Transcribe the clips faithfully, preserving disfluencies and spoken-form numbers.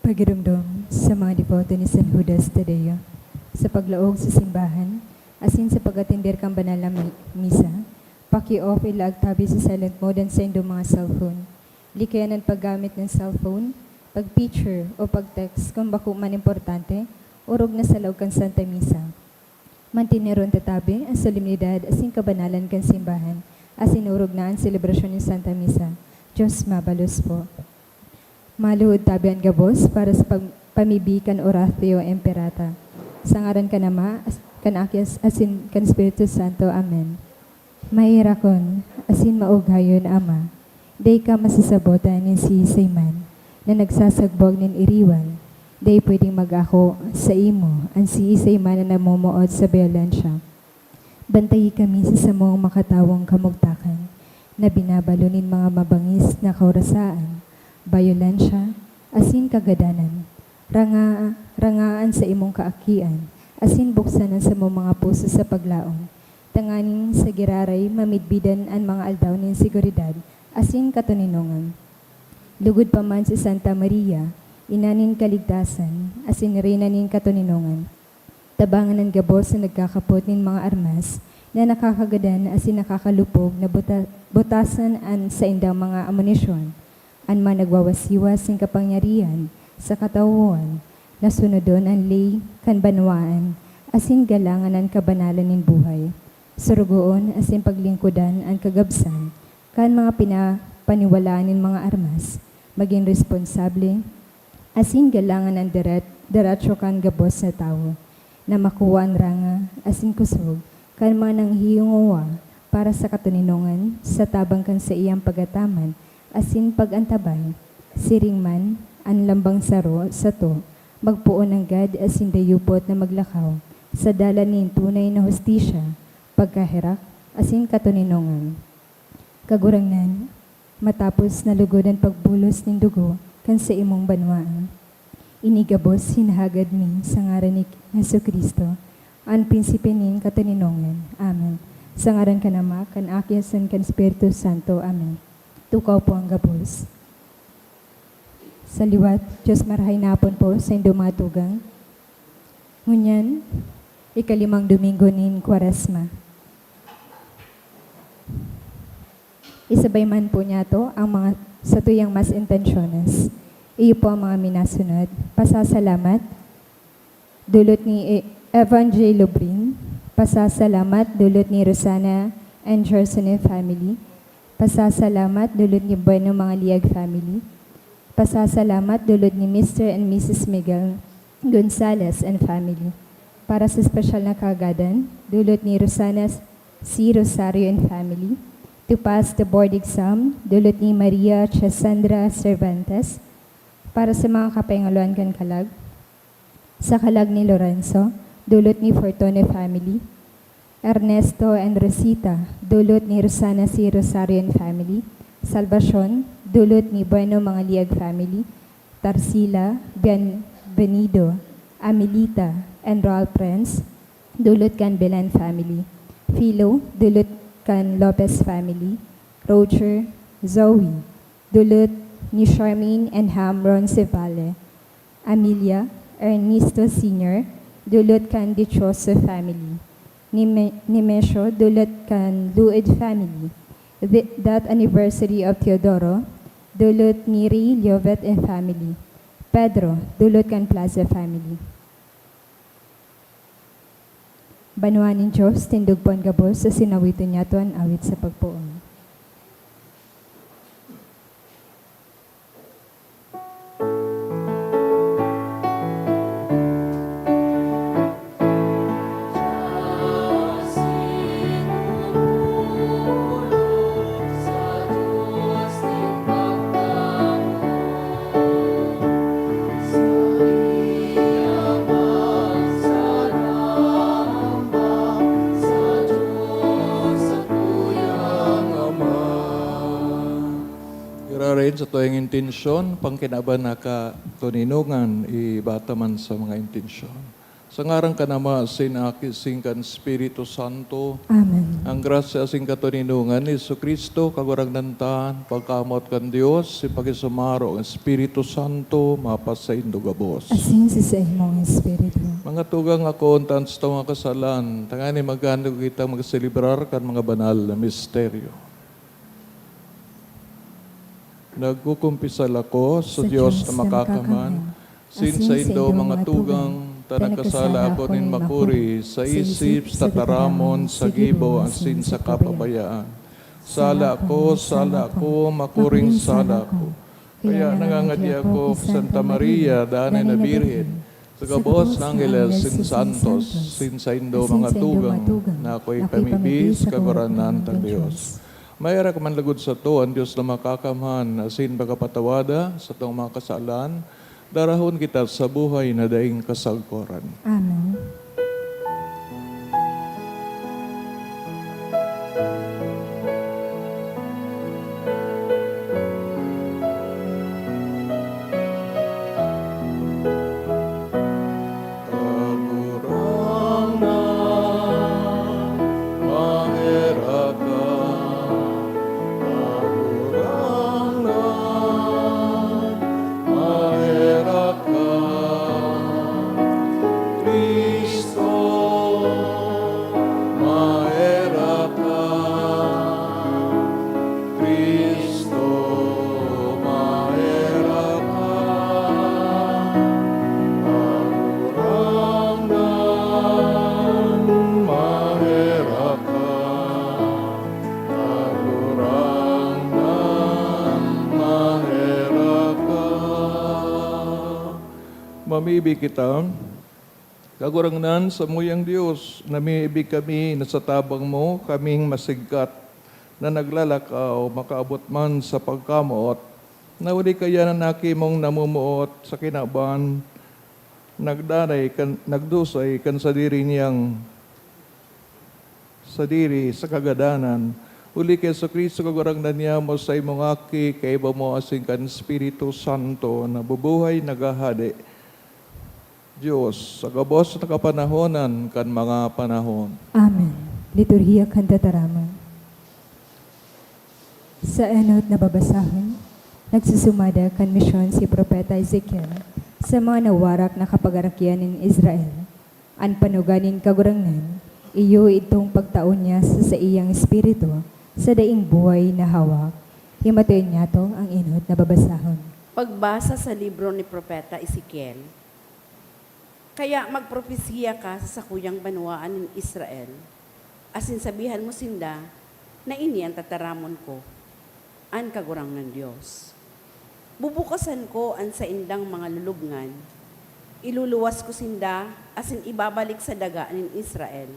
Pagiromdom sa mga deboto ni San Judas Tadeo. Sa paglaog sa simbahan, asin sa pag-atender kan banal na mi-, misa, paki-off ilaag tabi sa silent mode an saindong mga cellphone. Likayan an paggamit nin cellphone, pag-picture o pag-text kun bako man importante, orog na sa laog kan Santa Misa. Manteneron ta tabi an solemnidad asin kabanalan kan simbahan, asin orog na an selebrasyon nin Santa Misa. Diyos mabalos po. Maluhod tabi an gabos para sa pag-, pamibi kan Oratio Imperata. Sa ngaran kan Ama, as-, kan Aki, as-, asin kan Espiritu Santo. Amen. Maherakon asin maughayon, Ama, dai ka masasabotan nin siisay man na nagsasagbog nin iriwal. Dai pwedeng mag-ako saimo an siisay man na namomoot sa byolensya. Bantayi kami sa samong makatawong kamugtakan na binabalo nin mga mabangis na kaurasaan, byolensya, asin kagadanan. Ranga-, rangaa an saimong kaakian, asin buksan an samong mga puso sa paglaom, tanganing sa giraray mamidbidan an mga aldaw nin seguridad asin katoninongan. Lugod pa man si Santa Maria, Ina nin Kaligtasan asin Reyna nin Katoninongan, tabangan an gabos na nagkakapot nin mga armas na nakakagadan asin nakakalupog na buta-, butasan an saindang mga amunisyon. An mga nagwawasiwas nin kapangyarihan sa katawohan, na sunodon an ley kan banwaan asin galangan an kabanalan nin buhay. Surugoon asin paglingkodan an kagabsan kan mga pinapaniwalaan nin mga armas, magin responsable, asin galangan an deret-, derecho kan gabos na tawo na makuha an ranga asin kusog kan mga nanghihingowa para sa katoninongan sa tabang kan saiyang pagataman asin pag-antabay. Siring man, an lambang saro sato magpoon nanggad asin dayupot na maglakaw sa dalan nin tunay na hustisya, pagkaherak, asin katoninongan. Kagurangnan, matapos na lugod an pagbulos nin dugo kan saimong banwaan, ini gabos hinahagad mi sa ngaran ni Jesu-Cristo, an Prinsipe nin katoninongan. Amen. Sa ngaran kan Ama, kan Aki, asin kan Espiritu Santo. Amen. Tukaw po an gabos. Sa liwat, Diyos, marahay na hapon po sa indo mga tugang. Ngunyan, ikalimang Domingo nin Kwaresma. Isabay man po niyato ang mga satuyang mas intensyones. Iyo po ang mga minasunod. Pasasalamat, dulot ni E-, Evan J. Lubrin. Pasasalamat, dulot ni Rosana and Gerson and family. Pasasalamat, dulot ni Bueno Mangaliag family. Pasasalamat, dulot ni Mister and Missus Miguel Gonzalez and family. Para sa espesyal na kaagadan, dulot ni Rosana C. Rosario and family. To pass the board exam, dulot ni Maria Chesandra Cervantes. Para sa mga kapayngaloan kan kalag, sa kalag ni Lorenzo, dulot ni Fortune family. Ernesto and Rosita, dulot ni Rosana C. Rosario and family. Salvacion, dulot ni Bueno Mangaliag family. Tarsila, Bienvenido, Amelita, and Ralph Renz, dulot kan Belen family. Philo, dulot kan Lopez family. Roger, Zoe, dulot ni Charmaine and Ham Roncesvalles. Amelia, Ernesto Senior, dulot kan Dichoso family. Nime-, Nemesio, dulot kan Luid family. The death anniversary of Teodoro, dulot ni Ray Llovet and family. Pedro, dulot kan Plaza family. Banwaan nin Dios, tindog po an gabos, asin awiton niyato an awit sa pagpoon. Giraray sa tuyang intensyon, pangkinaban na katoninongan, ibata man sa mga intensyon. Sa ngaran kan Ama, asin Aki, asin kan Espiritu Santo. Amen. Ang grasya asin katoninongan ni Jesu-Cristo, Kagurangnan ta, pagkamoot kan Dios, asin pakisumaro kan Espiritu Santo, mapasaindo gabos. Asin sa saimong espiritu. Mga tugang, akoon ta an satong mga kasalan, tanganing magano kita magselebrar kan mga banal na misteryo. Nagkukumpisal ako sa Dios na makakaman, asin saindo mga tugang, ta nagkasala ako nin makuri, sa isip, sa tataramon, sa gibo, asin sa kapabayaan. Sala ako, sala ako, makuring sala ako. Kaya nangangadi ako ki Santa Maria, danay na Birhen, sa gabos na angheles asin santos, asin saindo mga tugang, na ako'y pamibi sa Kagurangnan tang Dios. Maherak man logod sato an Dios na Makakamhan, asin pakapatawada satong mga kasalan, darahon kita sa buhay na daing kasagkoran. Amen. Cristo, maherak ka. Cristo, maherak ka. Kagurangnan, maherak ka. Kagurangnan, maherak ka. Mamibi kita. Kagurangnan, samuyang Dios, namibi kami na sa tabang mo kaming masigkat na naglalakaw makaabot man sa pagkamoot, na huli kaiyan an aki mong namomoot sa kinaban, nagdanay kan, nagdusay kan sadiri niyang sadiri sa kagadanan, huli ki Jesu-Cristo, Kagurangnan niamo, saimong Aki, kaiba mo asin kan Espiritu Santo, nabubuhay, naghahade, Dios, sa gabos na kapanahonan kan mga panahon. Amen. Liturhiya kan Tataramon. Sa enot na babasahon, nagsusumada kan misyon si Propeta Ezekiel sa mga nawarak na kapagarakian nin Israel. An panuga nin Kagurangnan, iyo idtong pagtao niya sa saiyang espiritu sa daing buhay na hawak. Himatoyon niyato ang enot na babasahon. Pagbasa sa libro ni Propeta Ezekiel. Kaya magpropesiya ka sa sakuyang banwaan nin Israel, asin sabihan mo sinda na ini an tataramon ko, an Kagurangnan Dios. Bubukasan ko an saindang mga lulubngan, iluluwas ko sinda asin ibabalik sa daga nin Israel.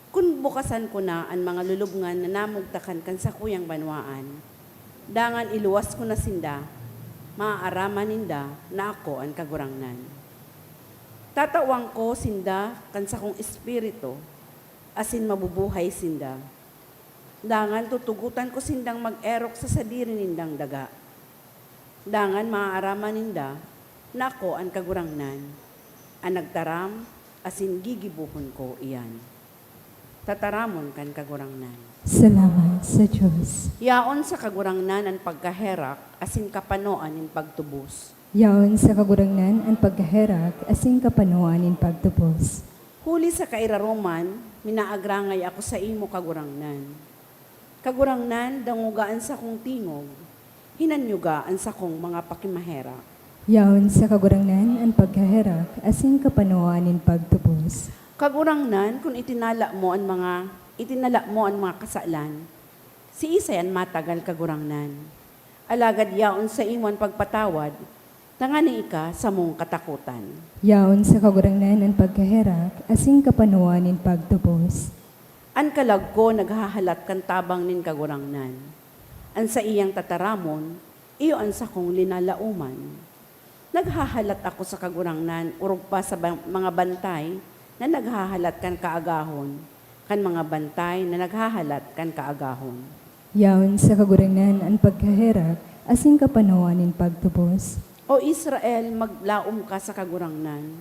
Kun bukasan ko na an mga lulubngan na namugtakan kan sakuyang banwaan, dangan iluwas ko na sinda, maaaraman ninda na ako an Kagurangnan. Tatawan ko sinda kan sakong espiritu, asin mabubuhay sinda. Dangan tutugotan ko sindang mag-erok sa sadiri nindang daga. Dangan maaaraman ninda na ako an Kagurangnan, an nagtaram, asin gigibohon ko iyan. Tataramon kan Kagurangnan. Salamat sa Dios. Yaon sa Kagurangnan an pagkaherak asin kapanoan nin pagtubos. Yaon sa Kagurangnan an pagkaherak asin kapanoan nin pagtubos. Huli sa kairaroman, minaagrangay ako saimo, Kagurangnan. Kagurangnan, dangoga an sakong tingog, hinanyuga an sakong mga pakimaherak. Yaon sa Kagurangnan an pagkaherak asin kapanoan nin pagtubos. Kagurangnan, kun itinala mo an mga, itinala mo an mga kasalan, siisay an matagal, Kagurangnan? Alagad yaon saimo an pagpatawad, tanganing ika samong katakotan. Yaon sa Kagurangnan an pagkaherak asin kapanoan nin pagtubos. An kalag ko naghahalat kan tabang nin Kagurangnan. An saiyang tataramon, iyo an sakong linalaoman. Naghahalat ako sa Kagurangnan orog pa sa ba-, mga bantay na naghahalat kan kaagahon, kan mga bantay na naghahalat kan kaagahon. Yaon sa Kagurangnan an pagkaherak asin kapanoan nin pagtubos. O Israel, maglaom ka sa Kagurangnan.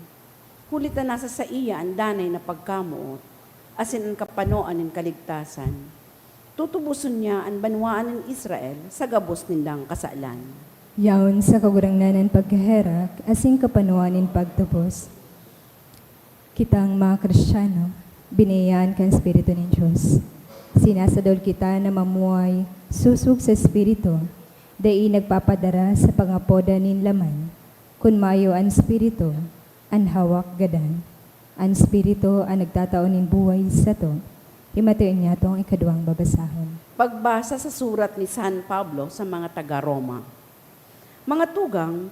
Huli ta nasa saiya an danay na pagkamoot, asin an kapanoan nin kaligtasan. Tutuboson niya an banwaan nin Israel sa gabos nindang kasalan. Yaon sa Kagurangnan an pagkaherak asin kapanoan nin pagtubos. Kitang mga Kristiyano, biniyayaan kan Espiritu nin Dios. Sinasadol kita na mamuhay sosog sa Espiritu, dai nagpapadara sa pangapodan nin laman. Kun mayo an Espiritu, an hawak gadan. An Espiritu an nagtatao nin buhay sato. Himatay niatong ikaduwang babasahon. Pagbasa sa surat ni San Pablo sa mga taga Roma. Mga tugang,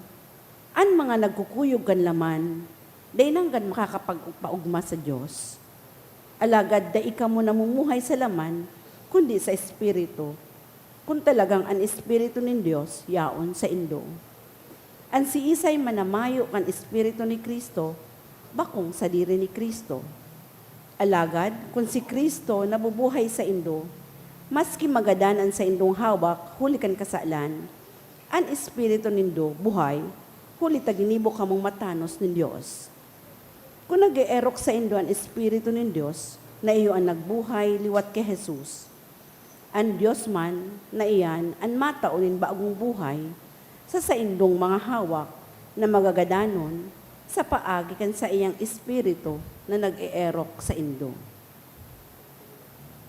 an mga nagkukuyog kan laman, dai nanggad makakapagpaogma sa Dios. Alagad dai kamo namumuhay sa laman, kundi sa Espiritu, kun talagang an Espiritu nin Dios yaon saindo. An siisay man na mayo kan Espiritu ni Cristo, bakong sadiri ni Cristo. Alagad kun si Cristo nabubuhay saindo, maski magadan an saindong hawak huli kan kasalan, an espiritu nindo buhay, huli ta ginibo kamong matanos nin Dios. Kun nag-eerok saindo an Espiritu nin Dios, na iyo an nagbuhay liwat ki Jesus, an Dios man na iyan an matao nin bagong buhay sa saindong mga hawak na magagadanon sa paagi kan saiyang Espiritu na nag-eerok saindo.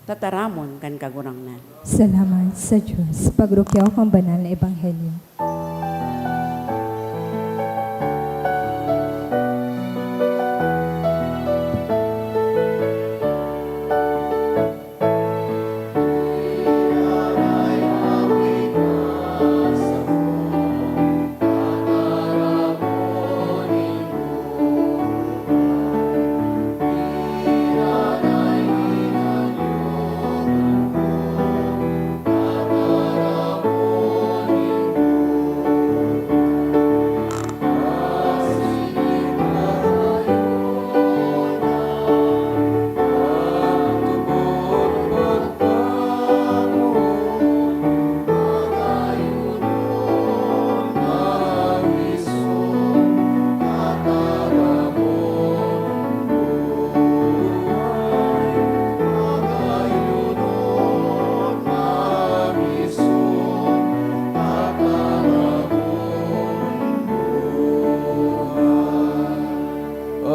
Tataramon kan Kagurangnan. Salamat sa Dios. Pagrukyaw kan banal na ebanghelyo.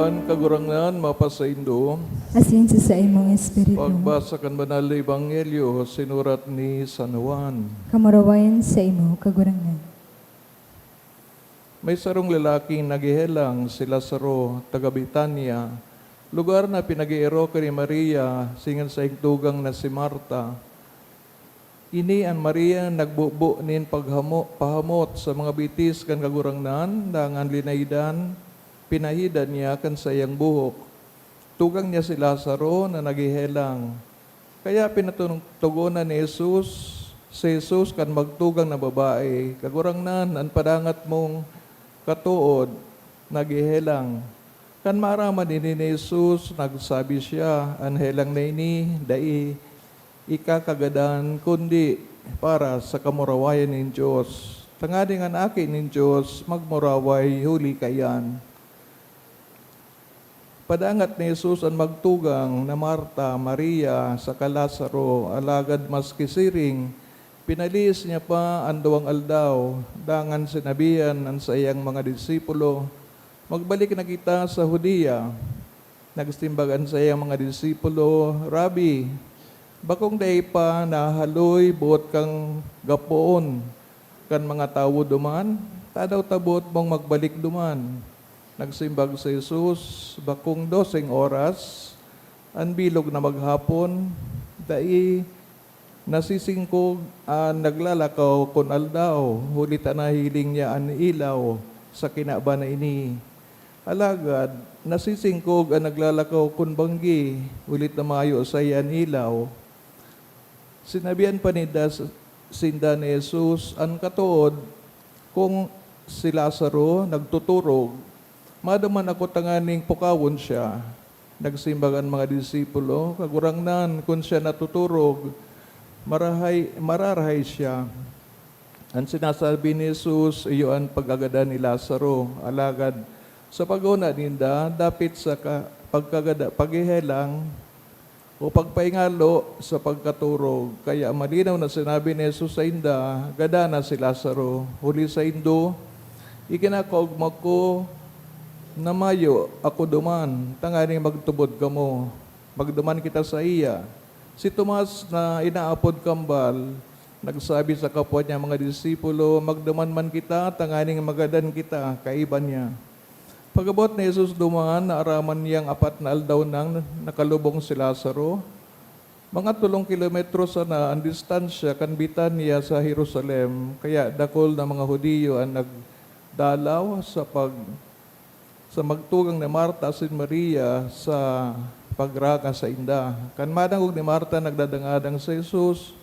An Kagurangnan mapasaindo. Asin sa saimong espiritu. Pagbasa kan Banal na Ebanghelyo sinurat ni San Juan. Kamurawayan saimo, Kagurangnan. May sarong lalaking naghehelang, si Lazaro, taga Betania, lugar na pinag-eerokan ni Maria asin an saiyang tugang na si Marta. Ini an Maria nagbubo nin paghamo-, pahamot sa mga bitis kan Kagurangnan, dangan linaidan, pinahidan niya kan saiyang buhok. Tugang niya si Lazaro na naghehelang. Kaya pinatogon ni Jesus, si Jesus kan magtugang na babae, "Kagurangnan, an padangat mong katood naghehelang." Kan maaraman ini ni Jesus, nagsabi siya, "An helang na ini dai ikakagadan, kundi para sa kamurawayan nin Dios, tanganing an Aki nin Dios magmuraway huli kaiyan." Padangat ni Jesus an magtugang na Marta, Maria, saka Lazaro, alagad maski siring, pinalihis niya pa an duwang aldaw. Dangan sinabihan an saiyang mga disipulo, "Magbalik na kita sa Judea." Nagsimbag an saiyang mga disipulo, "Rabi, bakong dai pa nahahaloy boot kan gapoon kan mga tawo duman? Tadaw ta boot mong magbalik duman?" Nagsimbag si Jesus, "Bakong doseng oras an bilog na maghapon? Dai nasisingkog an naglalakaw kun aldaw, huli ta nahihiling niya an ilaw sa kinaban na ini. Alagad nasisingkog an naglalakaw kun banggi, huli ta mayo saiya an ilaw." Sinabihan pa ninda s-, sinda ni Jesus, "An katood, kun si Lazaro nagtuturog, maduman ako tanganing pukawon siya." Nagsimbag an mga disipulo, "Kagurangnan, kun siya natuturog, marahay, mararahay siya." An sinasabi ni Jesus, iyo an pag-agadan ni Lazaro. Alagad Sa paghona ninda dapit sa ka-, pagkagada-, paghehelang o pagpaingalo sa pagkatorog. Kaya malinaw na sinabi ni Jesus sainda, "Gadan na si Lazaro. Huli saindo, ikinakaogma ko na mayo ako duman, tanganing magtubod kamo." Magduman kita saiya. Si Tomas na inaapod Kambal, nagsabi sa kapwa niya mga disipulo, "Magduman man kita tanganing magadan kita kaiba niya." Pag-abot ni Jesus duman, naaraman niyang apat na aldaw nang nakalubong si Lazaro. Mga tolong kilometro sana an distansya kan Betania sa Jerusalem, kaya dakul na mga Judio an nagdalaw sa pag-, sa magtugang ni Marta asin Maria sa pagraga sainda. Kan madangog ni Marta nagdadangadang si Jesus,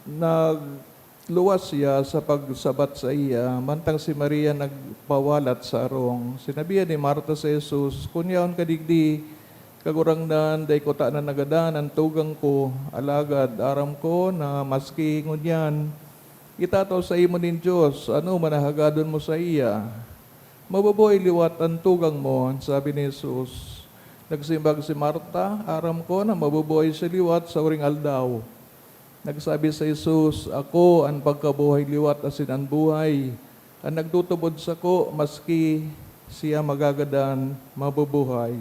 nagluwas siya sa pagsabat saiya, mantang si Maria nagpawalat sa harong. Sinabihan ni Marta si Jesus, "Kun yaon ka digdi, Kagurangnan, dai kutana nagadan an tugang ko, alagad aram ko na maski ngunyan, itatao saimo nin Dios anoman na hagadon mo saiya. Mabubuhay liwat an tugang mo," sabi ni Jesus. Nagsimbag si Marta, "Aram ko na mabubuhay siya liwat sa huring aldaw." Nagsabi si Jesus, "Ako an pagkabuhay liwat asin an buhay. An nagtutubod sako, maski siya magagadan, mabubuhay.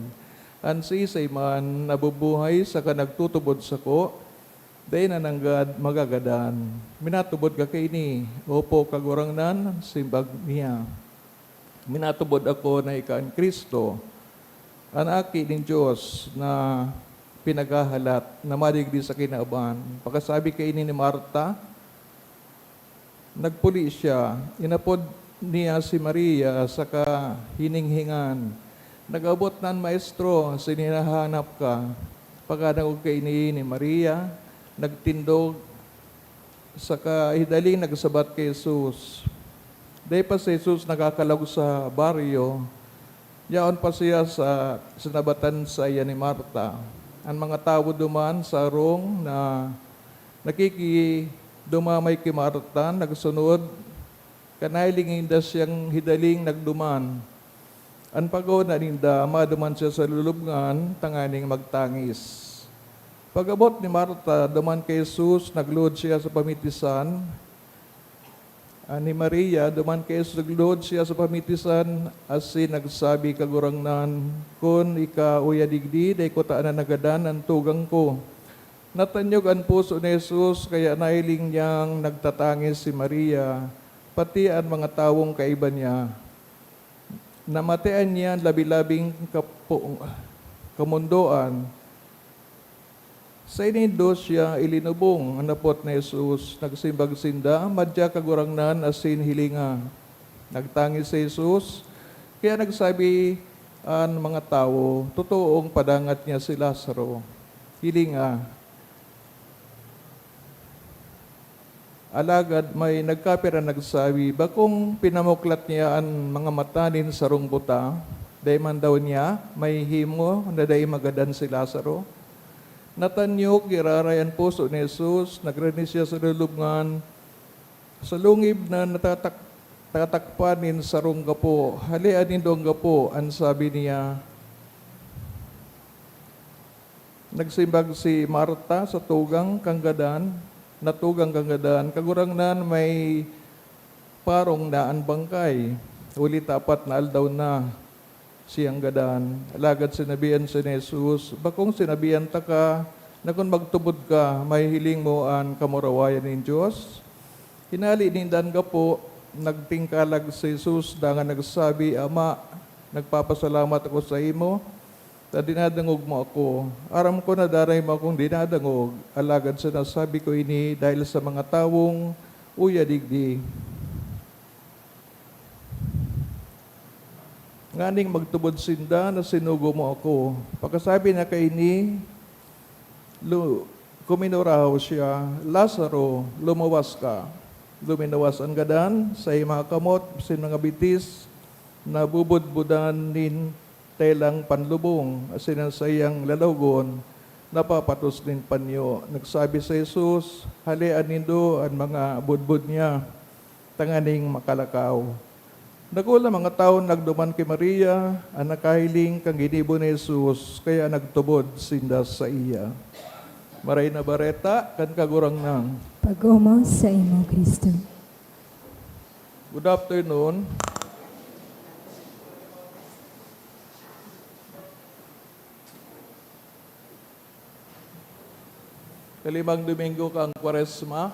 An siisay man nabubuhay saka nagtutubod sako, dai na nanggad magagadan. Minatubod ka kaini?" "Opo, Kagurangnan," simbag niya. "Minatubod ako na ika an Cristo, an Aki nin Dios na pinaghahalat na madigdi sa kinaban." Pakasabi kaini ni Marta, nagpuli siya. Inapod niya si Maria saka hininghingan, "Nag-abot na an Maestro, asin hinahanap ka." Pagkadangog kaini ni Maria, nagtindog saka hidaling nagsabat ki Jesus. Dai pa si Jesus nakakalaog sa baryo, yaon pa siya sa sinabatan saiya ni Marta. An mga tawo duman sa harong na nakikidumamay ki Marta nagsunod, kan nahiling ninda siyang hidaling nagduman. An paghona ninda, maduman siya sa lulubngan tanganing magtangis. Pag-abot ni Marta, duman ki Jesus, nagluhod siya sa pamitisan. An ni Maria, duman ki Jesus, nagluhod siya sa pamitisan, asin nagsabi, "Kagurangnan, kun ika uya digdi, dai kutana nagadan an tugang ko." Natanyog an puso ni Jesus, kaya nahiling niyang nagtatangis si Maria, pati an mga tawong kaiba niya. Namatian niya an labi-labing kapo-, kamondoan. "Saen nindo siya ilinubong?" an hapot ni Jesus. Nagsimbag sinda, "Madya, Kagurangnan, asin hilinga." Nagtangis si Jesus, kaya nagsabi an mga tawo, "Totoong padangat niya si Lazaro. Hilinga." Alagad may nagkapira nagsabi, "Bakong pinamuklat niya an mga mata nin sarong buta? Dai man daw niya mahihimo na dai magadan si Lazaro?" Natanyog, giraray an puso ni Jesus, nagrani siya sa lulubngan, sa lungib na natatak-, tatakpan nin sarong gapo. "Halean nindo an gapo," an sabi niya. Nagsimbag si Marta sa tugang kan gadan, na tugang kan gadan, "Kagurangnan, may parong na an bangkay, huli ta apat na aldaw na siyang gadan." Alagad sinabihan siya ni Jesus, "Bakong sinabihan taka na kun magtubod ka, mahihiling mo an kamurawayan nin Dios?" Hinale ninda an gapo, nagtingkalag si Jesus dangan nagsabi, "Ama, nagpapasalamat ako saimo ta dinadangog mo ako. Aram ko na danay mo akong dinadangog, alagad sinasabi ko ini dahil sa mga tawong uya digdi, nganing magtubod sinda na sinugo mo ako." Pakasabi niya kaini, lu-, kuminurahaw siya, "Lazaro, lumuwas ka." Luminuwas an gadan, sa mga kamot, sin mga bitis, nabubudbudan nin telang panlubong, asin an saiyang lalawogon napapatos nin panyo. Nagsabi si Jesus, "Halean nindo an mga budbud niya, tanganing makalakaw." Dakul na mga tawo nagduman ki Maria, an nakahiling kan ginibo ni Jesus, kaya nagtubod sinda saiya. Maray na Bareta kan Kagurangnan. Pag-omawon saimo, Cristo. Good afternoon. Kalimang Domingo kan Kwaresma,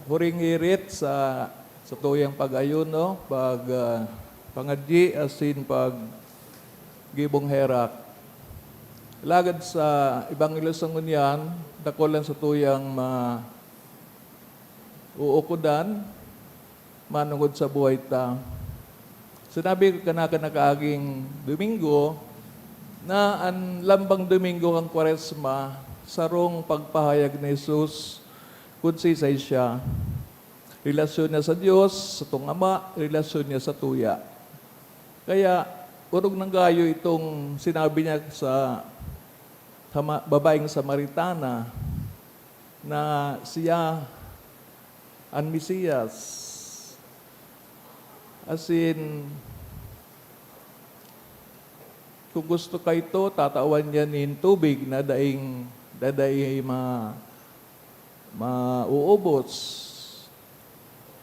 huring hirit sa satuyang pag-ayuno, pag, ah, pangadyi asin paggibong herak. Alagad sa Ebanghelyo sa ngunyan, dakul an satuyang ma-, uukodan manongod sa buhay ta. Sinabi ko kanaka nakaaging Domingo na an lambang Domingo kan Kwaresma sarong pagpahayag ni Jesus kun siisay siya. Relasyon niya sa Dios, satong Ama, relasyon niya sa tuya. Kaya, orog nang gayo itong sinabi niya sa, sa ma-, babaeng Samaritana na siya an Mesiyas. Asin, kung gusto kaito, tatawan niya nin tubig na daing, na dai ma-, mauubos.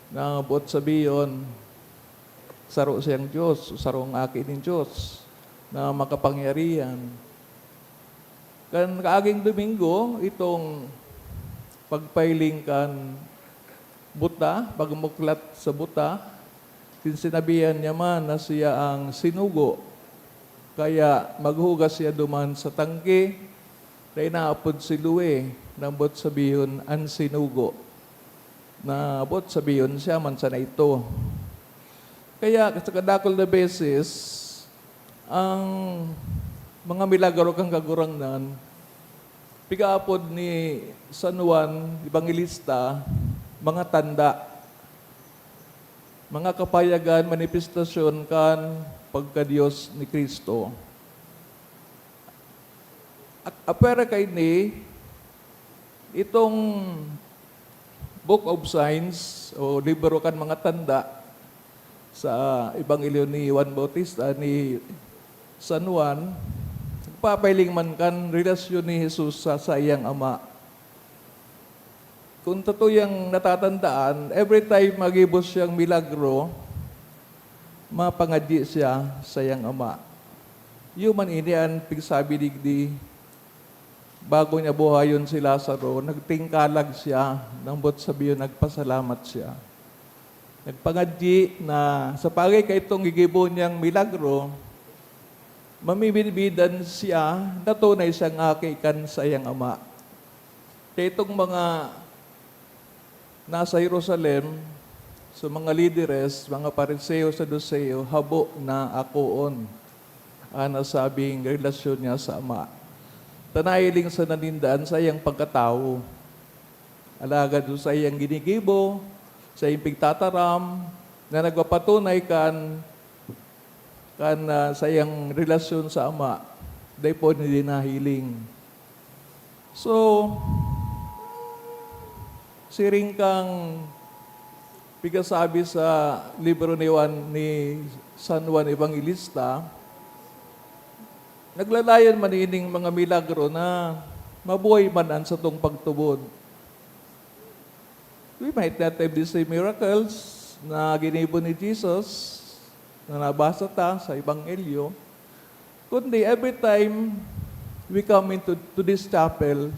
Na boot sabihon, saro siyang Dios, o sarong Aki nin Dios na makapangyarihan. Kan kaaging Domingo, itong pagpahiling kan buta, pagmuklat sa buta, sin-, sinabihan niya man na siya ang sinugo. Kaya maghugas siya duman sa tangke na inaapod Siloe, na boot sabihon, an sinugo. Na boot sabihon, siya man sana ito. Kaya, sa kadakul na beses, ang mga milagro kan Kagurangnan, pigaapod ni San Juan Evangelista, mga tanda, mga kapayagan, manifestasyon kan pagka-Dios ni Cristo. At apwera kaini, itong Book of Signs o libro kan mga tanda sa Ebanghelyo ni Juan Bautista, ni San Juan, nagpapahiling man kan relasyon ni Jesus sa saiyang Ama. Kung tatuyang natatandaan, every time magibo siyang milagro, mapangadyi siya saiyang Ama. Iyo man ini an pigsabi digdi, bago niya buhayon si Lazaro, nagtingkalag siya, nang boot sabihon, nagpasalamat siya. Nagpangadyi na sa pagay kaitong gigibo niyang milagro, mamimibidan siya na tunay siyang aki kan saiyang Ama. Kaya itong mga nasa Jerusalem, sa mga lideres, mga Fariseo, Saduceo, habo na akoon an nasabing relasyon niya sa Ama. Ta nahiling sana ninda an saiyang pagkatawo. Alagad sa saiyang ginigibo, saiyang pigtataram, na nagpapatunay kan, kan, ah, saiyang relasyon sa Ama, dai po nila nahiling. So, siring kan pigasabi sa libro ni Juan, ni San Juan Evangelista, naglalayon man ining mga milagro na mabuhay man an satong pagtubod. We might not have the same miracles na ginibo ni Jesus na nabasa ta sa Ebanghelyo, kundi every time we come into, to this chapel,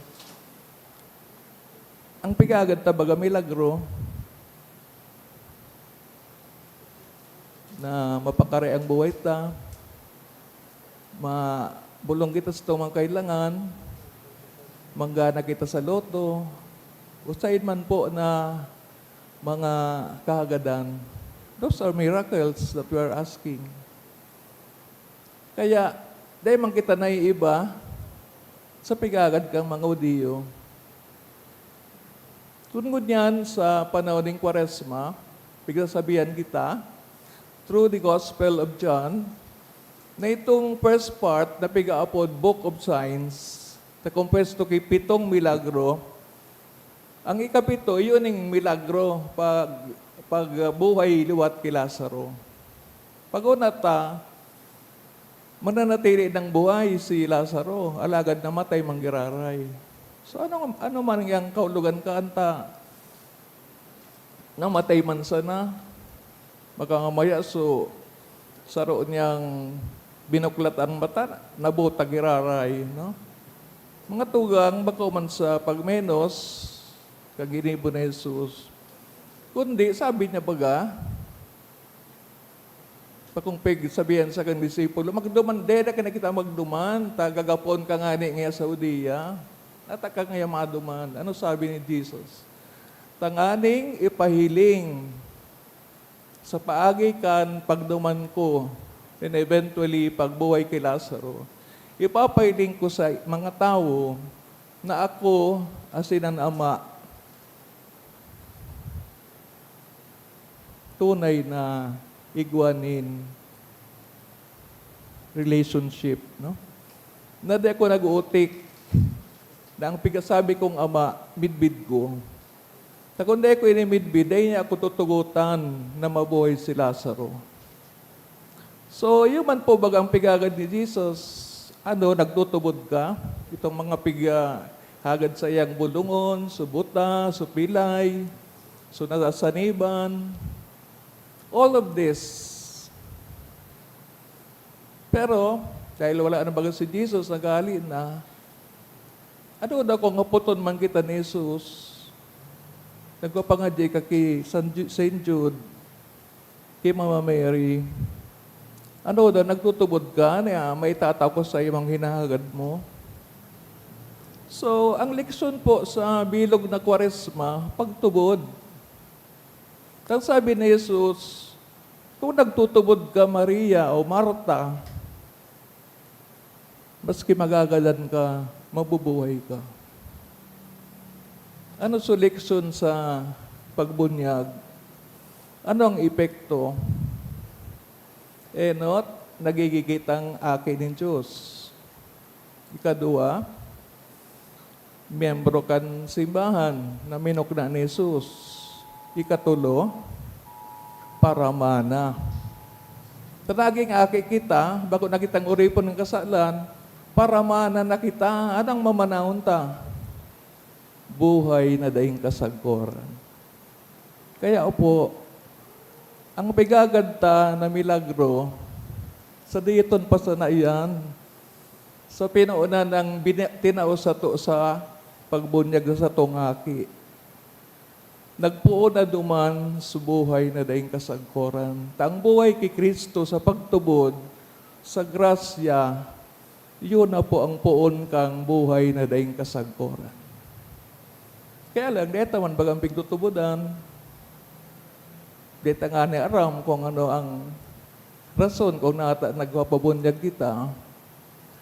ang pigagad ta baga milagro na mapakari ang buhay ta, mabolong kita sa tumang kailangan, manggana kita sa lotto, o sain man po na mga kahagadan. Those are miracles that we are asking. Kaya, dai man kita naiiba sa pigagad kan mga Judio. Kun ngunyan sa panahon nin Kwaresma, pigsasabihan kita, through the Gospel of John, na itong first part na pigaapod Book of Signs, na kompuesto ki pitong milagro, ang ikapito, iyo ning milagro, pag, pagbuhay liwat ki Lazaro. Pag-una ta, mananatili nang buhay si Lazaro, alagad namatay man giraray. So, ano, ano man yang kahulogan ka, anta? Namatay man sana, makangamaya, so, saro niyang binuklat ang mata, nabuta giraray, no? Mga tugang, bako man sa pagmenos, kaginibo ni Jesus. Kundi, sabi niya baga, pakong pig sabihan sa kan disipulo, "Magduman, deda ka na kita magduman, ta gagapon ka ngani ngiya sa Judea. Nata ka ngiya maduman." Ano sabi ni Jesus? "Tanganing ipahiling sa paagi kan pagduman ko," and eventually, pagbuhay ki Lazaro, "ipapahiling ko sa mga tawo na ako asin an Ama tunay na igwa nin relationship," no? Na di ako nag-uutik, na ang pigasabi kong Ama, midbid ko. Ta kun dai ko ini midbid, dai niya ako tutugotan na mabuhay si Lazaro. So, iyo man po bagang pigagad ni Jesus, ano, nagtutubod ka? Itong mga piga-, hagad sa iyang bulungon, subuta, supilay, so nasasaniban. All of this. Pero, dahil wala na baga si Jesus, naghale na, ano daw kung hapoton man kita ni Jesus, nagpapangadya ka ki San Ju-, Saint Jude, ki Mama Mary, ano daw, nagtutubod ka, na maitataw ko sa imong hinahagad mo? So, ang leksyon po sa bilog na Kwaresma, pagtubod. Ang sabi ni Jesus, "Kung nagtutubod ka, Maria o Marta, maski magagadan ka, mabubuhay ka." Ano so leksyon sa pagbunyag? Ano ang epekto? Enot, nagigigit ang Aki nin Dios. Ikadua, miyembro kan simbahan na minukna ni Jesus. Ikatulo, paramana. Ta nagin aki kita, bako na kitang oripon nin kasalan, paramana na kita. Anong mamanahon ta? Buhay na daing kasagkoran. Kaya po, ang pigagad ta na milagro, sa diton pa sana iyan, sa pinoona nang bini-, tinao sato sa pagbunyag sa satong aki. Nagpoon na duman sa buhay na daing kasagkoran. Ta ang buhay ki Cristo sa pagtubod, sa grasya, iyo na po ang poon kang buhay na daing kasagkoran. Kaya lang, dai ta man bagang pigtutubodan. Dai ta ngani aram kung ano ang rason kung nata nagpapabunyag kita,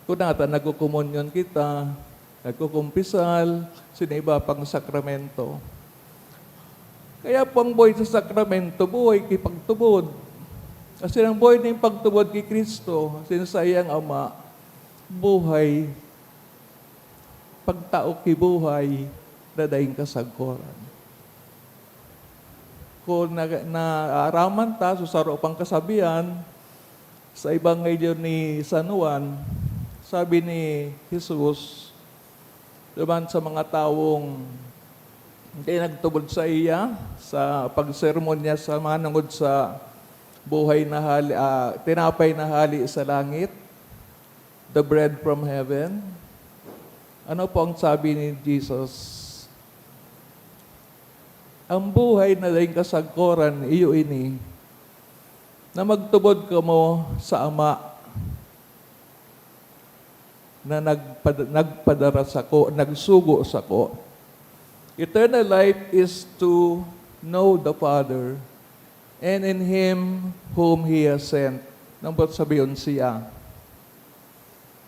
kung nata nagkokomunyon kita, nagkukumpisal, asin iba pang sakramento. Kaya po ang buhay sa sakramento, buhay ki pagtubod. Asin ang buhay nin pagtubod ki Cristo, asin saiyang Ama, buhay, pagtao ki buhay na daing kasagkoran. Kun na, naaraman ta so saro pang kasabihan sa Ebanghelyo ni San Juan, sabi ni Jesus, duman sa mga tawong dai nagtubod saiya, sa pagsermon niya sa manongod sa buhay na hali, ah, tinapay na hali sa langit, the bread from heaven. Ano po ang sabi ni Jesus? Ang buhay na daing kasagkoran, iyo ini, na magtubod kamo sa Ama na nagpad-, nagpadara sako, nagsugo sako. Eternal life is to know the Father and in Him whom He has sent. Nang sabihon siya,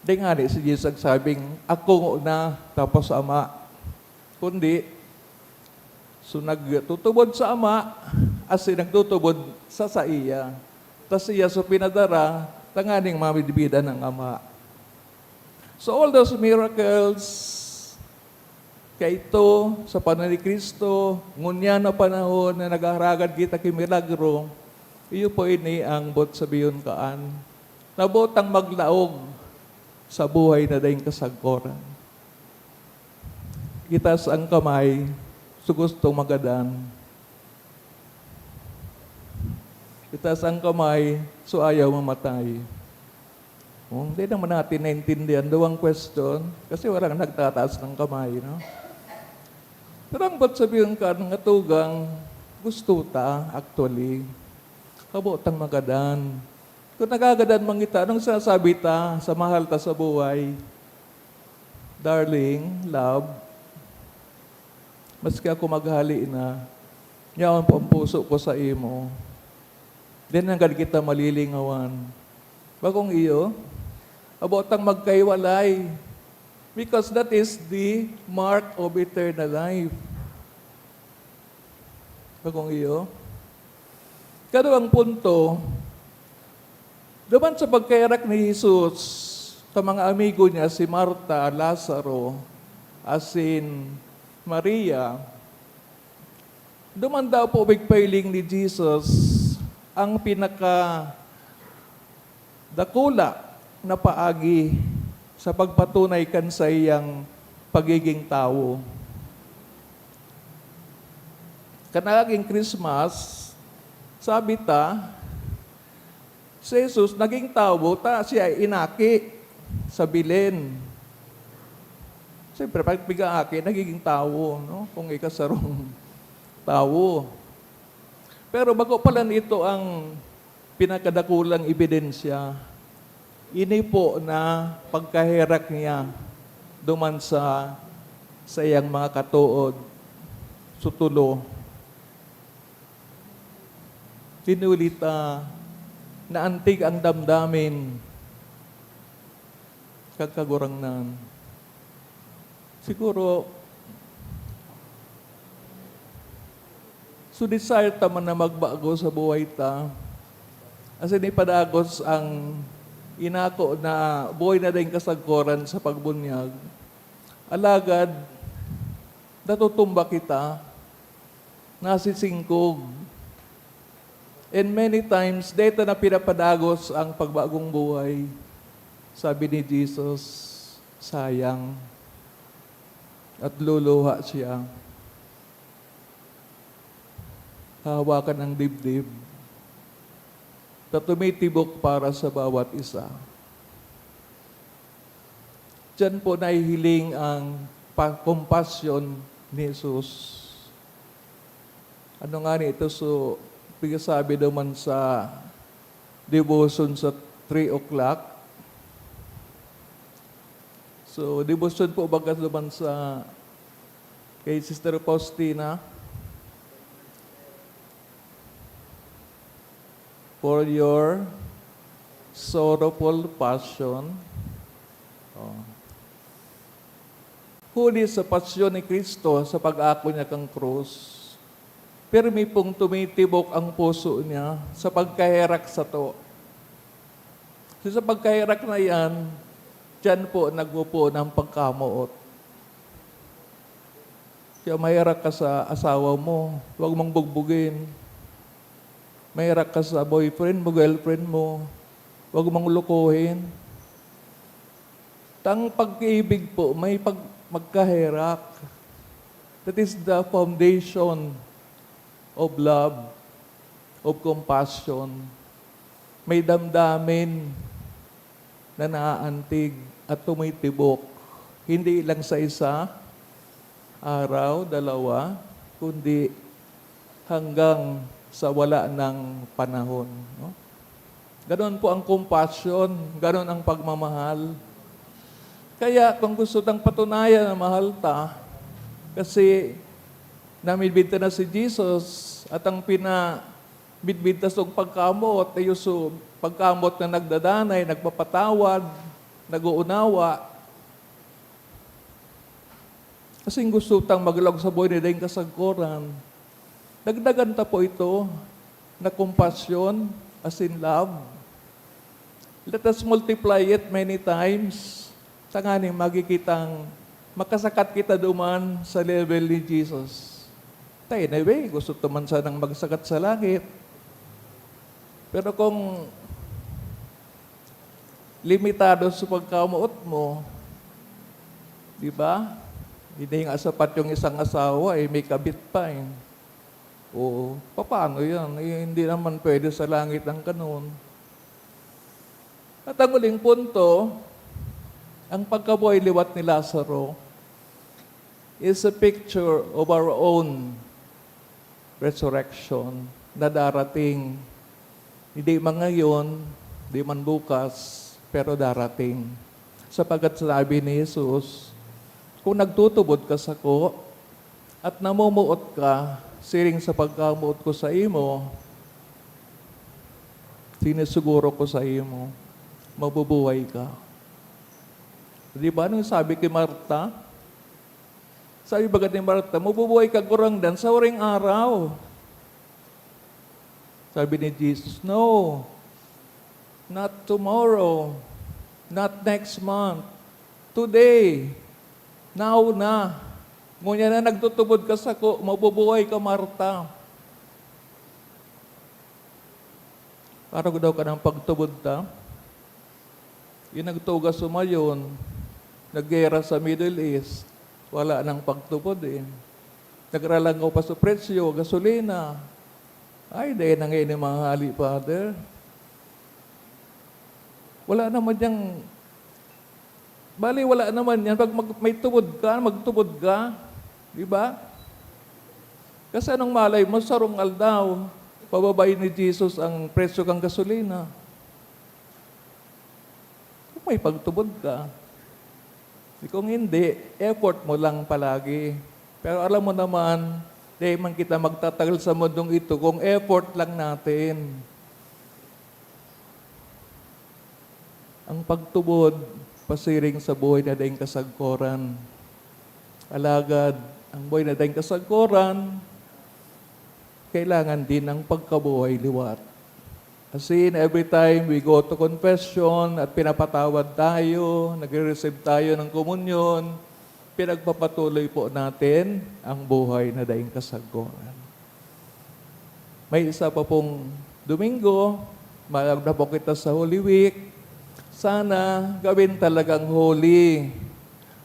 di ngani si Jesus nagsabing, "Ako na, tapos Ama." Kundi, so nagtutubod sa Ama, asin nagtutubod sa saiya. Ta siya so pinadara, tanganing mamidbidan ang Ama. So all those miracles, Kaito, sa panahon ni Cristo, ngunyan na panahon na naghaharagad kita ki milagro, iyo po ini ang boot sabihon kaan. Nabootang maglaog sa buhay na daing kasagkoran. Itaas ang kamay, so gustong magadan. Itaas ang kamay, so ayaw mamatay. Oh, hindi naman natin naintindihan. Duwang question, kasi walang nagtataas ng kamay, no? Pero ang boot sabihon kaan nga tugang, gusto ta, actually. Kabootang magadan. Kung nagagadan man kita, anong sinasabi ta sa mahal ta sa buhay? Darling, love, maski ako maghali na, yaon po ang puso ko sa imo. Di nanggad kita malilingawan. Bakong iyo, kabootang magkahiwalay. Because that is the mark of eternal life. Bakong iyo. Kaduwang punto, duman sa pagkaherak ni Jesus sa mga amigo niya, si Marta, Lazaro, asin Maria, duman daw po pigpahiling ni Jesus ang pinaka dakula na paagi sa pagpatunay kan saiyang pagiging tawo. Kan naging Christmas, sabi ta, si Jesus naging tawo ta siya inaki sa Belen. Siyempre, pag pigaaki, nagiging tawo, no? Kung ikasarong tawo. Pero bako pala nito ang pinakadakulang ebidensya. Ini po na pagkaherak niya duman sa saiyang mga katood, sutulo. Tinuli ta na antig ang damdamin kan Kagurangnan. Siguro, so desire ta man na magbago sa buhay ta, asin ipadagos ang inako na buhay na daing kasagkoran sa pagbunyag. Alagad, natutumba kita, nasisingkog. And many times, deta na pinapadagos ang pagbagong buhay. Sabi ni Jesus, "Sayang." At luluha siya. Hahawakan ang dibdib na tumitibok para sa bawat isa. Diyan po nahihiling ang pa-, compassion ni Jesus. Ano nga ni ito? So, pigsasabi naman sa devotion sa three o'clock. So, devotion po baga naman sa kay Sister Faustina. For your sorrowful passion. Oh. Huli sa pasyon ni Cristo sa pag-ako niya kan krus, pirmi pong tumitibok ang puso niya sa pagkaherak sato. So, sa pagkaherak na iyan, diyan po nagpupuon ang pagkamoot. Kaya maherak ka sa asawa mo, huwag mong bugbugin. Maherak ka sa boyfriend mo, girlfriend mo, huwag mong lokohin. Tang pag-ibig po, may pag-, magkaherak. That is the foundation of love, of compassion. May damdamin na naaantig at tumitibok, hindi lang sa isa, araw, dalawa, kundi hanggang sa wala ng panahon, no? Ganon po ang compassion, ganon ang pagmamahal. Kaya kung gusto tang patunayan na mahal ta, kasi namidbid ta na si Jesus, at ang pina-, midbid ta sa pagkamoot, iyo so pagkamoot na nagdadanay, nagpapatawad, nag-uunawa. Asin gusto tang maglaog sa buhay na daing kasagkoran. Dagdagan ta po ito na compassion, asin love. Let us multiply it many times, tanganing magikitang Makasakat kita duman sa level ni Jesus. Ta anyway, gusto ta man sanang magsakat sa langit. Pero kung limitado sa pagkamoot mo, di ba? Hindi nga sapat yung isang asawa, eh, may kabit pa, eh. Oo, papaano yan? Eh, hindi naman pwede sa langit ang ganun. At ang huling punto, ang pagkabuhay liwat ni Lazaro is a picture of our own resurrection na darating. Hindi man ngayon, di man bukas, pero darating. Sapagkat sinabi ni Jesus, "Kung nagtutubod ka sako at namumuot ka, siring sa pagkamoot ko sa imo, sinisiguro ko sa imo, mabubuhay ka." Di ba, anong sabi ki Marta? Sabi baga ni Marta, "Mabubuhay ka, Gurangnan, sa huring araw." Sabi ni Jesus, "No, not tomorrow, not next month. Today, now na. Ngunyan na nagtutubod ka sako, mabubuhay ka, Marta." Parang daw ka ng pagtubod ta. Yung nagtugas sumayon, naggera sa Middle East, wala nang pagtubod eh. Nagralangkaw pa sa presyo, gasolina. Ay, dahil na ngayon yung mga hali, Father. Wala naman diyang, bali, wala naman yan. Pag mag, may tubod ka, magtubod ka. Di ba? Kasi anong malay mo, sarong aldaw, pababain ni Jesus ang presyo kang gasolina. Kung may pagtubod ka. Di kung hindi, effort mo lang palagi. Pero alam mo naman, di man kita magtatagal sa mundong ito kung effort lang natin. Ang pagtubod pasiring sa buhay na daing kasagkoran. Alagad, ang buhay na daing kasagkoran, kailangan din ang pagkabuhay liwat. As in, every time we go to confession at pinapatawad tayo, nagre-receive tayo ng komunyon, pinagpapatuloy po natin ang buhay na daing kasagkoran. May isa pa pong Domingo, malag na po kita sa Holy Week. Sana gawin talagang holy.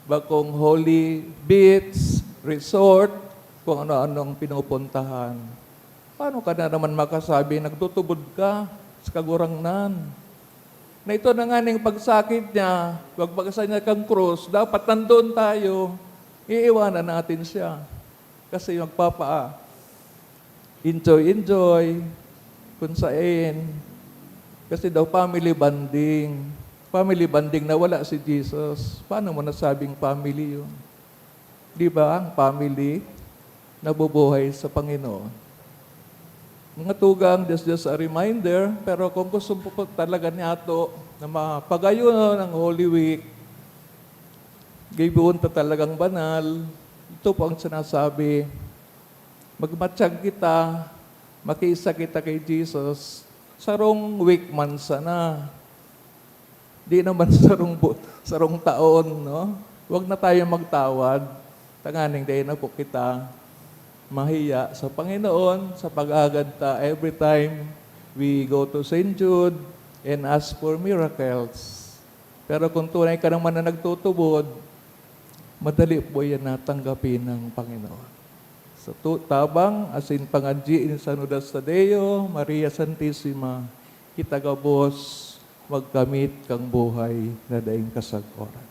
Bakong holy beach, resort, kung ano-anong pinupuntahan. Paano ka na naman makasabi, nagtutubod ka sa Kagurangnan? Na ito na nga ning pagsakit niya, pagpagsa niya kang krus, dapat nandoon tayo. Iiwanan natin siya. Kasi magpapa-enjoy-enjoy, kung sain. Kasi daw family bonding. Family bonding na wala si Jesus. Paano mo nasabing family yun? Di ba, ang family nabubuhay sa Panginoon? Mga tugang, just, just a reminder, pero kung gusto po, po talaga niyato na mapagayon ang Holy Week, giboon ta talagang banal, ito po ang sinasabi, magmatiyag kita, makiisa kita kay Jesus, sarong week man sana. Di naman sarong bu-, sarong taon, no? Huwag na tayo magtawad. Tanganing dai na po kita mahiya sa Panginoon sa pag-agad ta every time we go to Saint Jude and ask for miracles. Pero kung tunay ka naman na nagtutubod, madali po yan na tanggapin ng Panginoon. Sa tu-, tabang asin pangadyi ni San Judas Tadeo, Maria Santisima, kita gabos magkamit kan buhay na daing kasagkoran.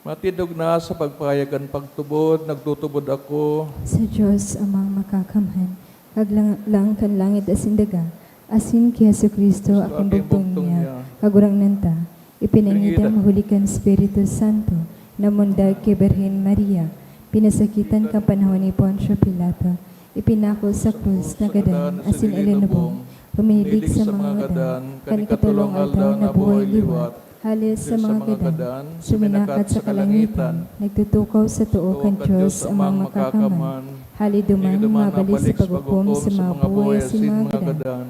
Matindog na sa pagpahayag kan pagtubod, nagtutubod ako sa Diyos Amang Makakamhan, Kaglalang kan langit asin daga, asin ki Jesu-Cristo, aking bugtong niya, Kagurangnan ta, ipinangita huli kan Espiritu Santo, namundag ki Birhen Maria, pinasakitan kan panahon ni Poncio Pilato, ipinako sa krus, nagadan, asin ilinubong, puminilig sa mga ngadan, kan ikatolong aldaw nabuhay liwat, hale sa mga gadan, suminakat sa kalangitan, nagtutukaw sa too kan Diyos Amang Makakamhan, hale duman mabalik sa paghukom sa mga buhay asin mga gadan.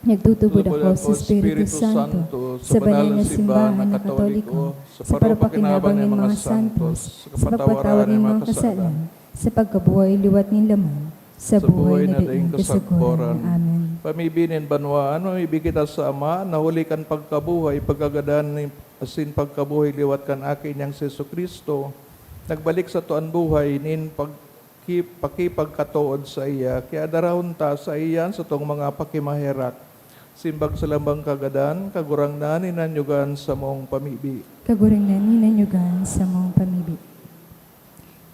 Nagtutubod ako sa Espiritu Santo, sa banal na simbahan na Katoliko, sa parupakinabang nin mga santos, sa kapatawaran nin mga kasalan, sa pagkabuhay liwat nin laman, sa buhay na daing kasagkoran. Amen. Pamibi nin banwaan, mamibi kita sa Ama, na huli kan pagkabuhay, pagkagadan nin, asin pagkabuhay liwat kan Aki niyang si Jesu-Cristo, nagbalik sato an buhay nin pagki-, pakipagkatood saiya. Kaya darahon ta saiya an satong mga pakimaherak. Simbag sa lambang kagadan, Kagurangnan, hinanyugan samong pamibi. Kagurangnan, hinanyugan samong pamibi.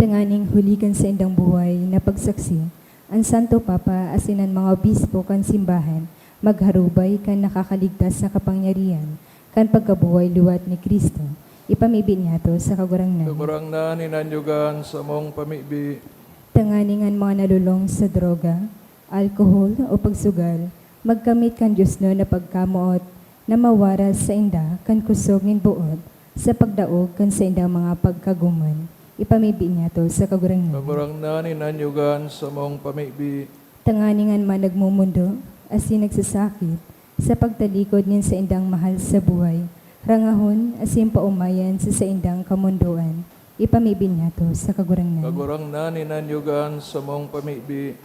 Tanganing huli kan saindang buhay na pagsaksi, an Santo Papa asin an mga obispo kan simbahan magharubay kan nakakaligtas na kapangyarihan kan pagkabuhay liwat ni Cristo. Ipamibi niyato sa Kagurangnan. Kagurangnan, hinanyugan samong pamibi. Tanganing an mga nalulong sa droga, alkohol o pagsugal magkamit kan diosnon na pagkamoot na mawaras sainda kan kusog nin boot sa pagdaog kan saindang mga pagkaguman. Ipamibi niyato sa Kagurangnan. Kagurangnan, hinanyugan samong pamibi. Tanganing an mga nagmomondo asin nagsasakit sa pagtalikod nin saindang mahal sa buhay, rangahon asin paomayan sa saindang kamondoan. Ipamibi niyato sa Kagurangnan. Kagurangnan, hinanyugan samong pamibi.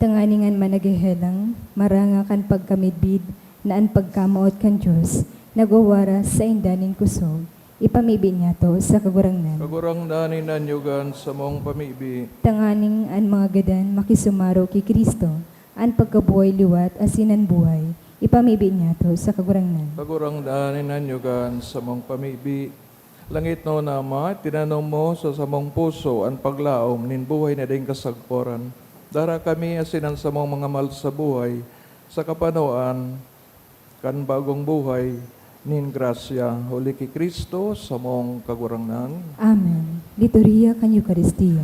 Tanganing an mga naghehelang, maranga kan pagkamidbid na an pagkamoot kan Dios nagwawaras sainda nin kusog, ipamibi niyato sa Kagurangnan. Kagurangnan, hinanyugan samong pamibi. Tanganing an mga gadan makisumaro ki Cristo, an pagkabuhay liwat asin an buhay, ipamibi niyato sa Kagurangnan. Kagurangnan, hinanyugan samong pamibi. Langitnon na Ama, tinanom mo sa samong puso an paglaom nin buhay na daing kasagkoran. Dara kami asin an samong mga mahal sa buhay sa kapanoan kan bagong buhay nin grasya, huli ki Cristo, samong Kagurangnan. Amen. Liturhiya kan Eukaristia.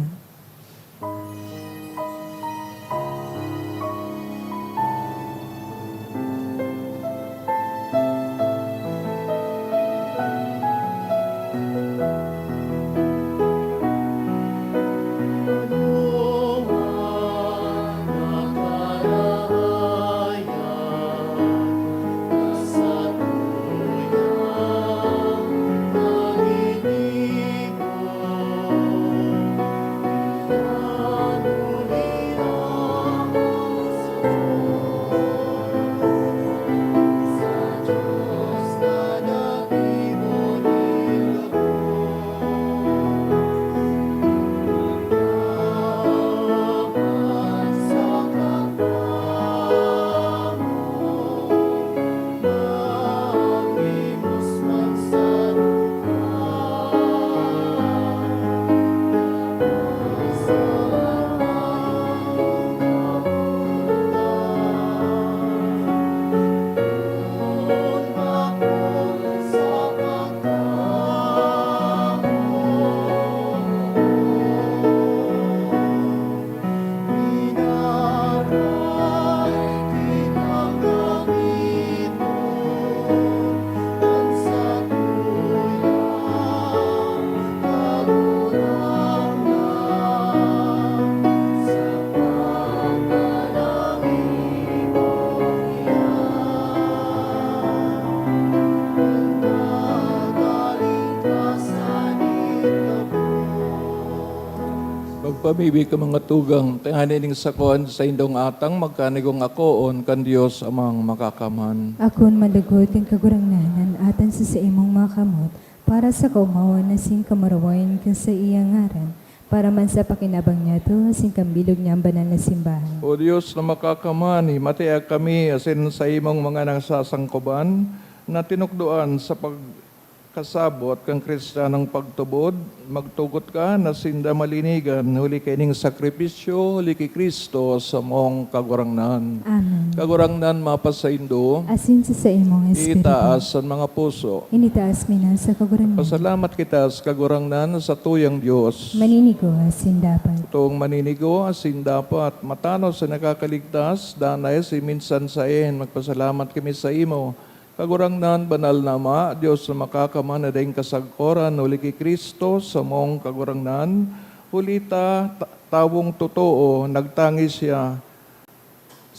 Magpamibi ka, mga tugang, tanganing sa kuwan sa indong atang magkanigong akoon kan Dios Amang Makakamhan. Akoon malugod kan Kagurangnan an atan sa saimong mga kamot, para sa kaomawan asin kamurawayan kan saiyang ngaran, para man sa pakinabang niyato asin kan bilog niyang banal na simbahan. O Dios na Makakamhan, himatea kami asin saimong mga nasasangkoban na tinukdoan sa pagkasabot kan Kristiyanong pagtubod, magtugot ka na sinda malinigan huli kaining sakripisyo, huli ki Cristo, samong Kagurangnan. Amen. Kagurangnan mapasaindo. Asin sa saimong espiritu. Itaas an mga puso. Initaas mi na sa Kagurangnan. Pasalamat kita sa Kagurangnan, sa tuyang Dios. Maninigo asin dapat. Toong maninigo asin dapat, matanos sa nakakaligtas, danay si minsan saen, magpasalamat kami sa imo. Kagurangnan, banal na Ama, Dios na Makakamhan na daing kasagkoran, huli ki Cristo, samong Kagurangnan, huli ta, ta-, tawong totoo, nagtangis siya.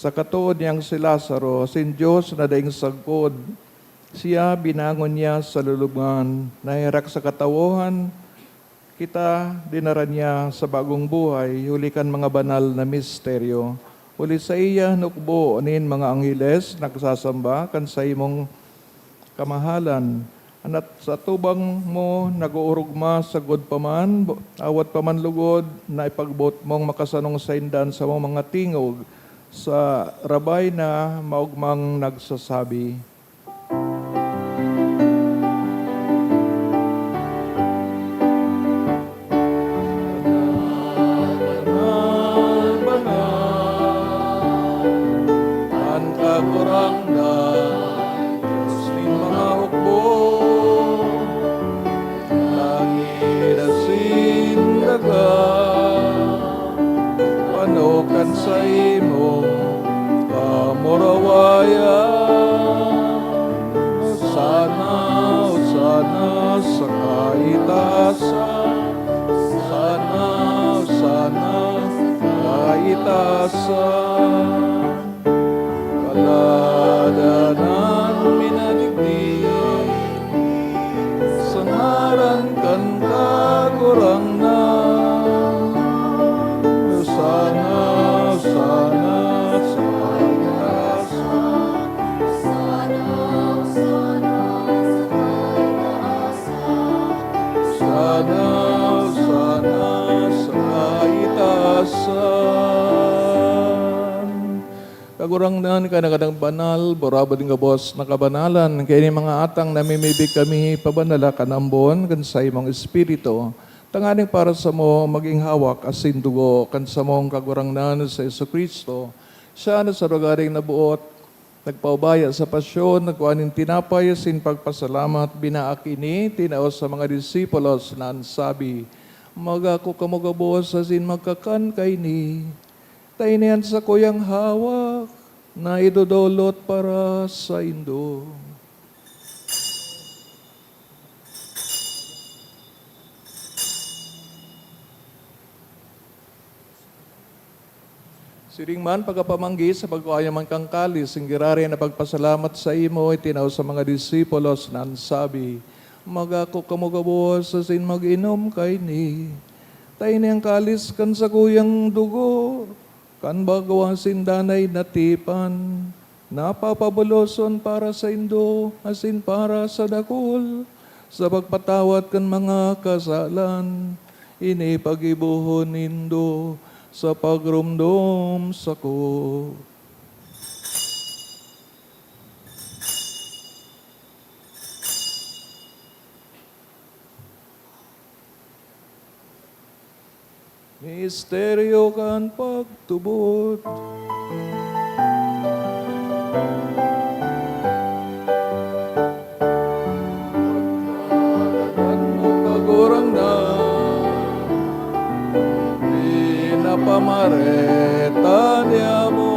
Sa katood niyang si Lazaro, asin Dios na daing sagkod, siya binangon niya sa lulubngan. Naherak sa katawohan, kita dinara niya sa bagong buhay, huli kan mga banal na misteryo. Huli saiya, nukbo nin mga angheles nagsasamba kan saimong kamahalan. An at sa atubang mo nag-oorogma sagkod pa man, bo-, awat pa man lugod na ipagboot mong makasanong sainda an samong mga tingog, sa rabay na maogmang nagsasabi. Banal, banal, an Kagurangnan, Dios nin mga hukbo, langit asin daga, pano kan saimong kamurawayan. Hosana, Hosana sa kaitaasan. Hosana, Hosana sa kaitaasan. Kaladanan minadigdi sa ngaran kan Kagurangnan. Hosana, Hosana sa kaitaasan. Hosana, Hosana sa kaitaasan. Kagurangnan, kan Kagurangnan banal, burabod nin gabos na kabanalan, kaya nin mga atang namimibi kami, pabanala kan ambon kan saimong Espiritu, tanganing para samo magin hawak asin dugo kan samong Kagurangnan sa Jesu-Cristo. Siya na sa lugaring naboot, nagpaubaya sa pasyon, nagkua nin tinapay asin pagpasalamat, binaak ini, tinao sa mga disipulos na an sabi, "Magako kamo gabos asin magkakan kaini." Ta ini an sakuyang hawak na idodolot para saindo. Siring man, pagkapamanggi sa pagkua niya man kan kalis, nin giraray na pagpasalamat saimo, itinao sa mga disipulos na an sabi, "Magako kamo gabos asin mag-inom kaini. Ta ini an kalis kan sakuyang dugo, kan bagawan asin danay na tipan, na papabuloson para saindo asin para sa dakul, sa pagpatawad kan mga kasalan. Ini paggibohon nindo sa pagromdom sako." Misteryo kan pagtubod. Pagkadagdagan mo, Kagurangnan, pinapamareta niamo.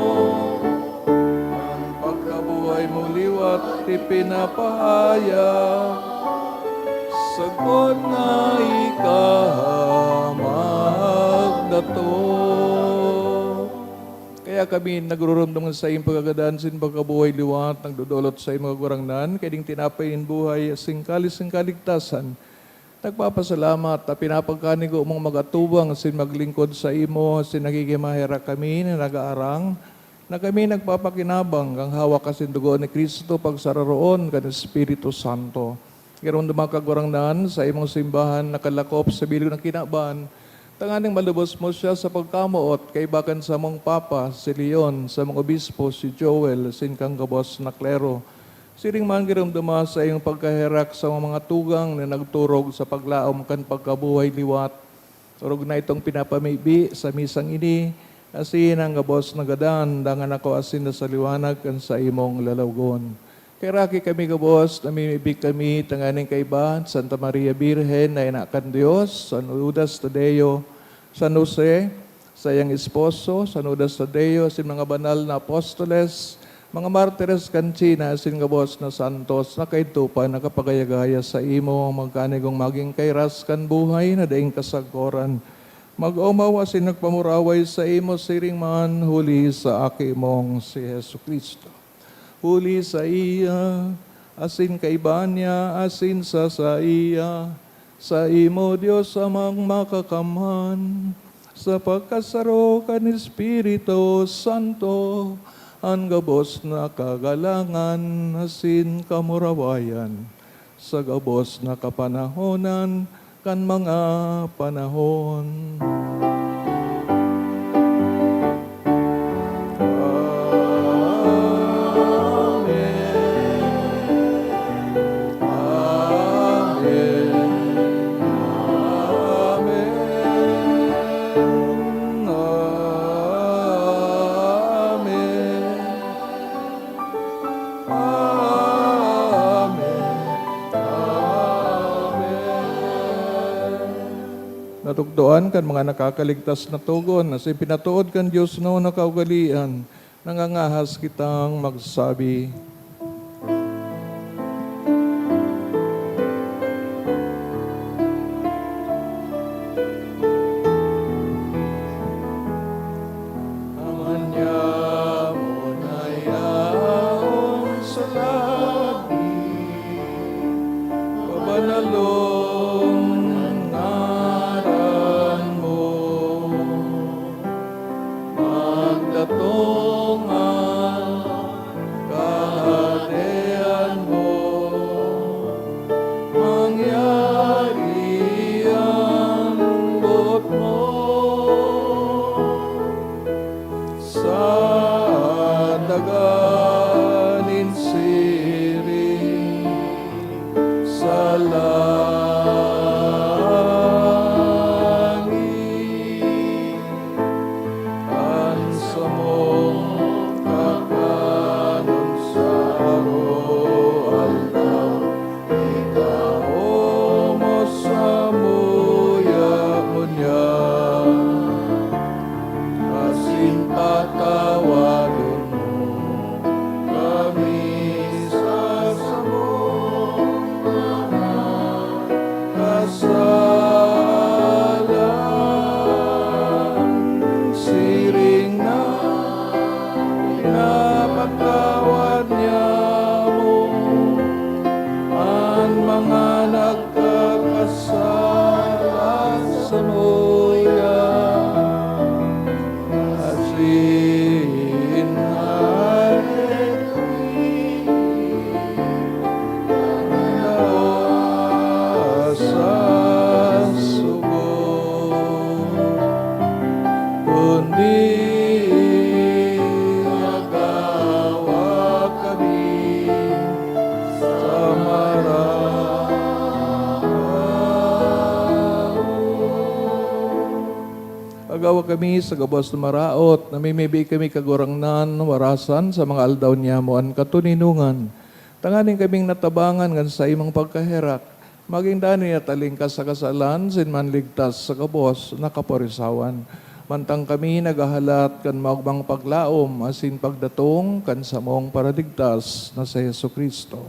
An pagkabuhay mo liwat ipinapahayag, sagkod na ika magdato. Kaya kami, nagruromdom sa saimong pagkagadan asin pagkabuhay liwat, nagdodolot sa imo, Kagurangnan, kaiding tinapay nin buhay asin kalis nin kaligtasan, nagpapasalamat ta pinapagkanigo mong mag-atubang asin maglingkod saimo, asin naghihimaherak kami na nag-aarang na kami nagpapakinabang kan hawak asin dugo ni Cristo pagsararoon kan Espiritu Santo. Giromdoma, Kagurangnan, sa imong simbahan nakalakop sa bilog na kinaban, tanganing malubos mo siya sa pagkamoot kaiba kan samong Papa, si Leon, samong Obispo, si Joel, asin kan gabos na klero. Siring man, giromdoma sa iyong pagkaherak sa mga tugang na nagturog sa paglaom kan pagkabuhay liwat. Orog na itong pinapamibi sa misang ini, asin an gabos na gadan, dangan ako asin na sa liwanag kan saimong lalawogon. Kaheraki kami gabos, namimibi kami tanganing kaiba, Santa Maria Birhen na ina kan Dios, San Judas Tadeo, San Jose, saiyang esposo, San Judas Tadeo, asin mga banal na apostoles, mga martires kan China, asin gabos na santos na kaidto pa nakapagayagaya saimo, magkanigong magin kairas kan buhay na daing kasagkoran. Mag-omaw asin magpamuraway saimo siring man huli sa Aki mong si Jesu-Cristo. Huli saiya, asin kaiba niya, asin sa saiya, saimo, Dios Amang Makakamhan, sa pagkasaro kan Espiritu Santo, an gabos na kagalangan asin kamurawayan, sa gabos na kapanahonan kan mga panahon. Amen. Amen. Amen. Amen. Amen. Natukdoan kan mga nakakaligtas na togon, asin pinatood kan Dios na kaugalean, nangangahas kitang magsabi. Aman niya mo na yaon sa langit, pabanalon an ngaran mo, magdatong an kahadean mo, mangyari an boot mo sa daga nin siring sa langit. An samong kakanon sa aroaldaw, itao mo samuya ngunyan, asin patawadon mo kami sa samong mga kasalan, siring na pinapatawad niamo an mga nagkakasala samuya. Asin hale sa sugo, kundi agawa kami sa maraot. Agawa kami sa gabos na maraot, namimibi kami, Kagurangnan, warasan sa mga aldaw niamo an katoninongan, tanganing kaming natabangan kan saimong pagkaherak, magin danay na talingkas sa kasalan, asin manligtas sa gabos na kaporisawan. Mantang kami naghahalat kan maogmang paglaom asin pagdatong kan samong Paraligtas na si Jesu-Cristo.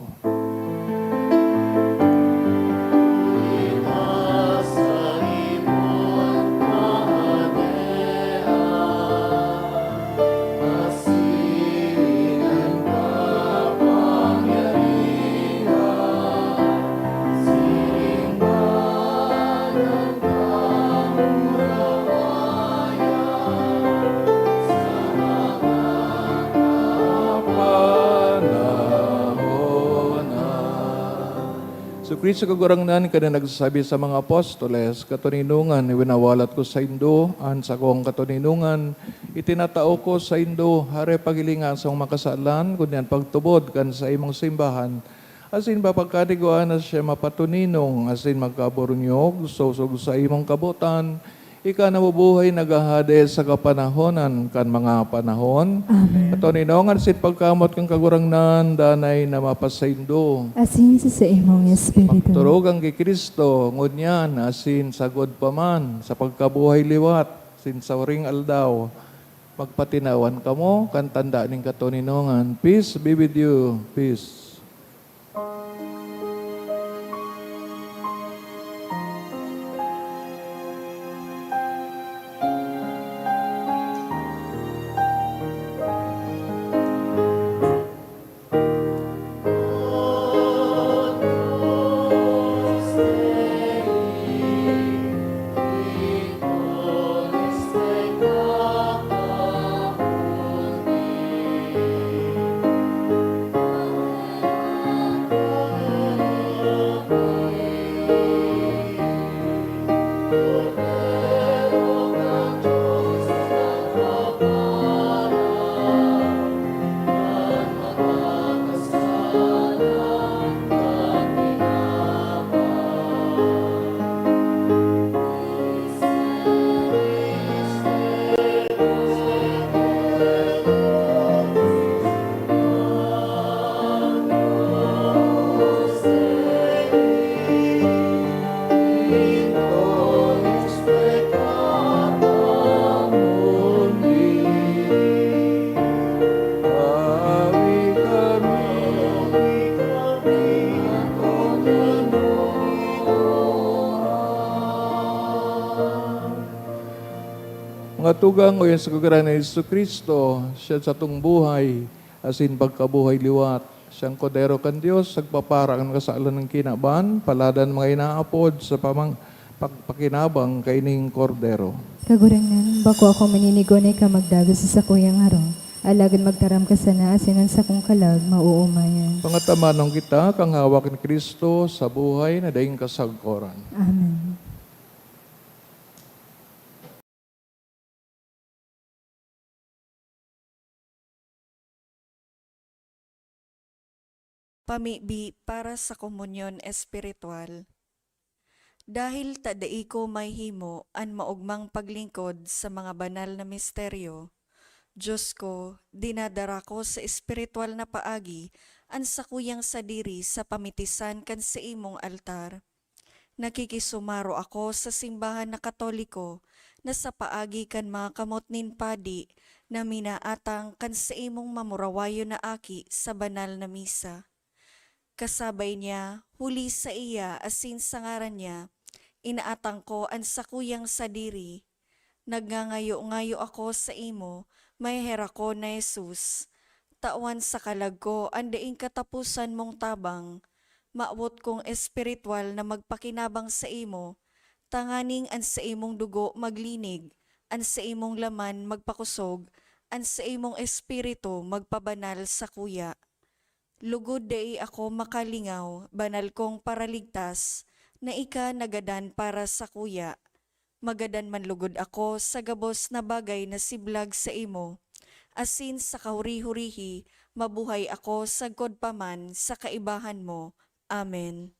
Jesu-Cristo, Kagurangnan, ika na nagsasabi sa mga apostoles, "Katoninongan, winawalat ko saindo an sakong katoninongan, itinatao ko saindo, hare paghilinga an sakong mga kasalan, kundi an pagtubod kan saimong simbahan." Asin papagkatigua na siya mapatoninong asin magkaburunyog, sosog sa imong kabotan, ika na mabuhay naghahade sa kapanahonan kan mga panahon. Amen. Katoninongan asin pagkamoot kan Kagurangnan, danay na mapasaindo. Asin sa saimong espiritu. Pagturugang ki Cristo, ngunyan, asin sagkod pa man, sa pagkabuhay liwat, asin sa huring aldaw, magpatinawan kamo kan tanda nin katoninongan. Peace be with you. Peace. Mga tugang, o yan sa kagurangnan ni Jesu-Cristo, siya satong buhay, asin pagkabuhay liwat. Siyang Kordero kan Dios, nagpapara kan kasalan ng kinaban, paladan mga inaapod sa pamang-, pagpakinabang kaining Kordero. Kagurangnan, bako ako maninigo na ika magdagos sa sakuyang harong, alagad magtaram ka sana asin an sakong kalag maoomayan. Pangataman kita kan hawak ni Cristo sa buhay na daing kasagkoran. Amen. Pamibi para sa komunyon espiritual. Dahil ta dai ko mahihimo an maogmang paglingkod sa mga banal na misteryo, Dios ko, dinadara ko sa espiritual na paagi an sakuyang sadiri sa pamitisan kan saimong altar. Nakikisumaro ako sa simbahan na Katoliko na sa paagi kan mga kamot nin padi na minaatang kan saimong mamurawayon na aki sa banal na misa. Kasabay niya, huli saiya asin sa ngaran niya, inaatang ko an sakuyang sadiri. Nagngangayo-ngayo ako saimo, maheherakon na Jesus. Tawan sa kalag ko an daing kataposan mong tabang. Mawot kong espiritual na magpakinabang saimo, tanganing an saimong dugo maglinig, an saimong laman magpakosog, an saimong espiritu magpabanal sakuya. Lugod dai ako makalingaw, banal kong Paraligtas, na ika nagadan para sakuya. Magadan man lugod ako sa gabos na bagay na siblag saimo, asin sa kahuri-hurihi, mabuhay ako sagkod pa man sa kaibahan mo. Amen.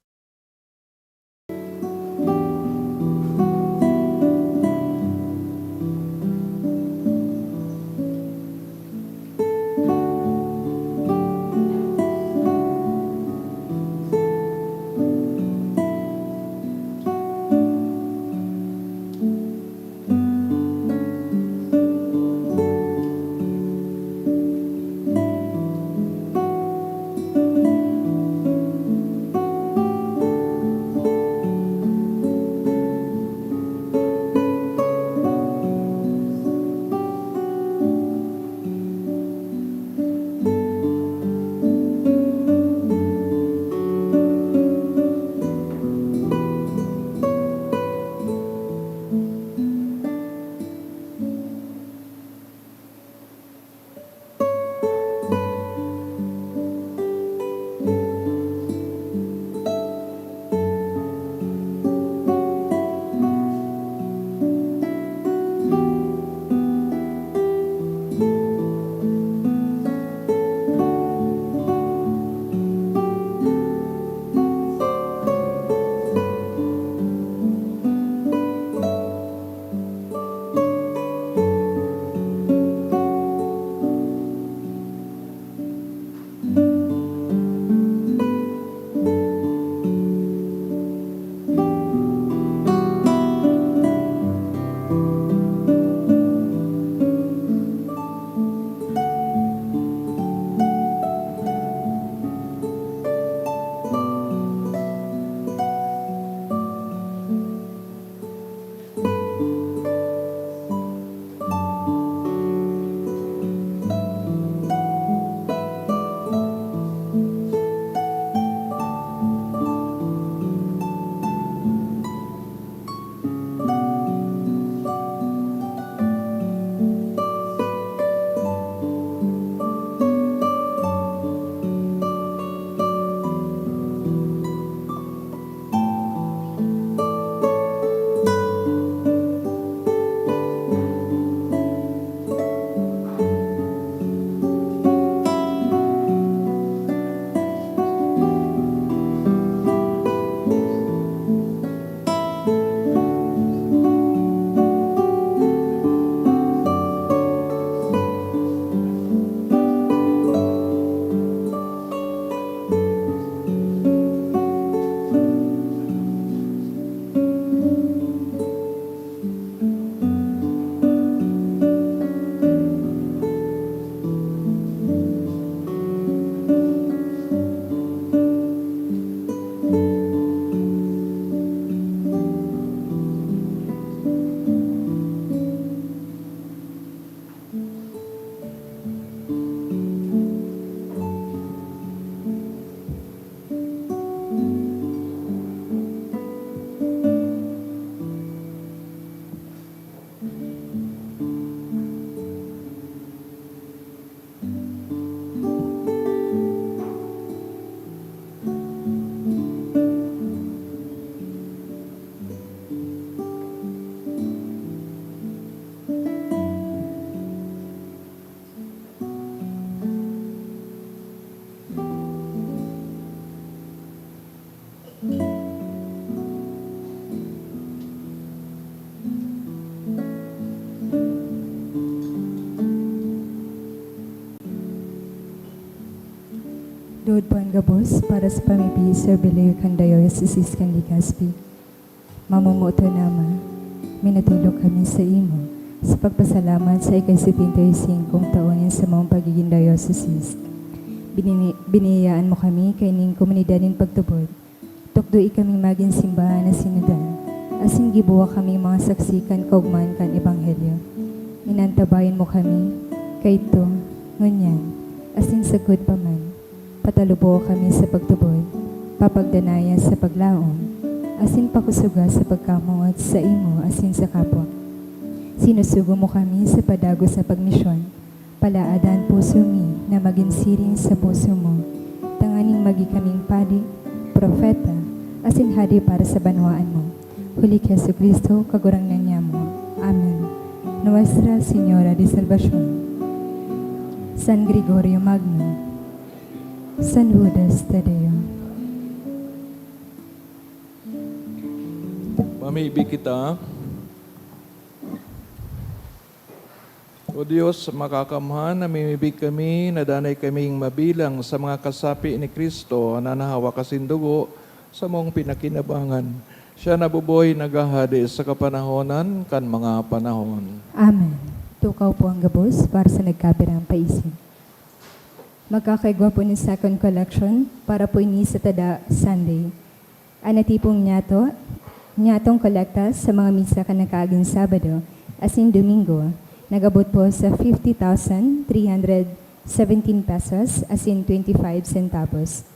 Para sa pamibi sa Bilog kan Diocese kan Legazpi. Mamomoton na Ama, minatulog kami sa imo sa pagpasalamat sa ika-setenta y singkong taon nin samong pagigin diocese. Binini-, biniyayaan mo kami kaining komunidad nin pagtubod. Tukdoe kaming magin simbahan na sinodal, asin gibuha kaming mga saksi kan kaogmahan kan Ebanghelyo. Inantabayan mo kami, kaidto, ngunyan, asin sagkod pa man. Patalubo kami sa pagtubod, papagdanayan sa paglaom, asin pakusoga sa pagkamoot sa imo asin sa kapwa. Sinusugo mo kami sa padagos na pagmisyon. Palaada an puso mi na magin siring sa puso mo, tanganing magi kaming padi, propeta, asin hade para sa banwaan mo. Huli ki Jesu-Cristo, Kagurangnan niamo. Amen. Nuestra Señora de Salvacion. San Gregorio Magno. San Judas Tadeo. Mamibi kita. O Dios, makakamhan, namimibi kami na danay kaming mabilang sa mga kasapi ni Cristo na nahawak asin dugo samong pinakinabangan. Siya nabubuhay, naghahade sa kapanahonan kan mga panahon. Amen. Tukaw po ang gabos para sa nagkapirang paisip. Magkakaigwa po nin second collection para po ini sa tada Sunday. An natipong nyato, nyatong kolekta sa mga misa kan nakaaging Sabado asin Domingo, nag-abot po sa fifty thousand three hundred seventeen pesos asin twenty-five centavos.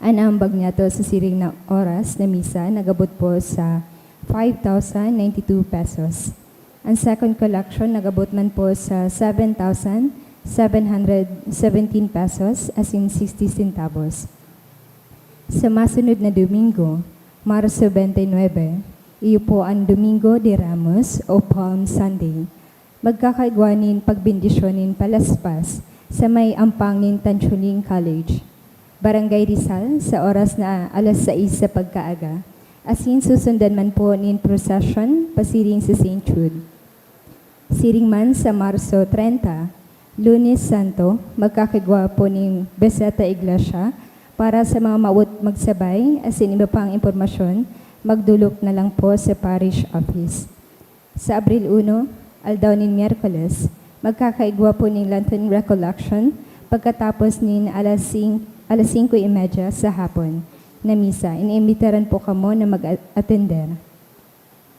An ambag nyato sa siring na oras na misa nag-abot po sa five thousand ninety-two pesos. An second collection nag-abot man po sa seven thousand seven hundred seventeen pesos asin sixty centavos. Sa masunod na Domingo, Marso twenty-nine, iyo po an Domingo de Ramos o Palm Sunday. Magkakaigwa nin pagbendisyon nin palaspas sa may ampang nin Tanchuling College, Barangay Rizal, sa oras na alas sais sa pagkaaga, asin susundan man po nin prosesyon pasiring sa Saint Jude. Siring man sa Marso treinta, Lunes Santo, magkakigwa po nin Bezeta Iglesia para sa mga mawot magsabay, asin iba pang impormasyon, magdolok na lang po sa parish office. Sa Abril uno, aldaw nin Miyerkules, magkakaigwa po nin Lenten Recollection pagkatapos nin alas sing-, alas singko y media sa hapon na misa. Iniimbitaran po kamo na mag-atender.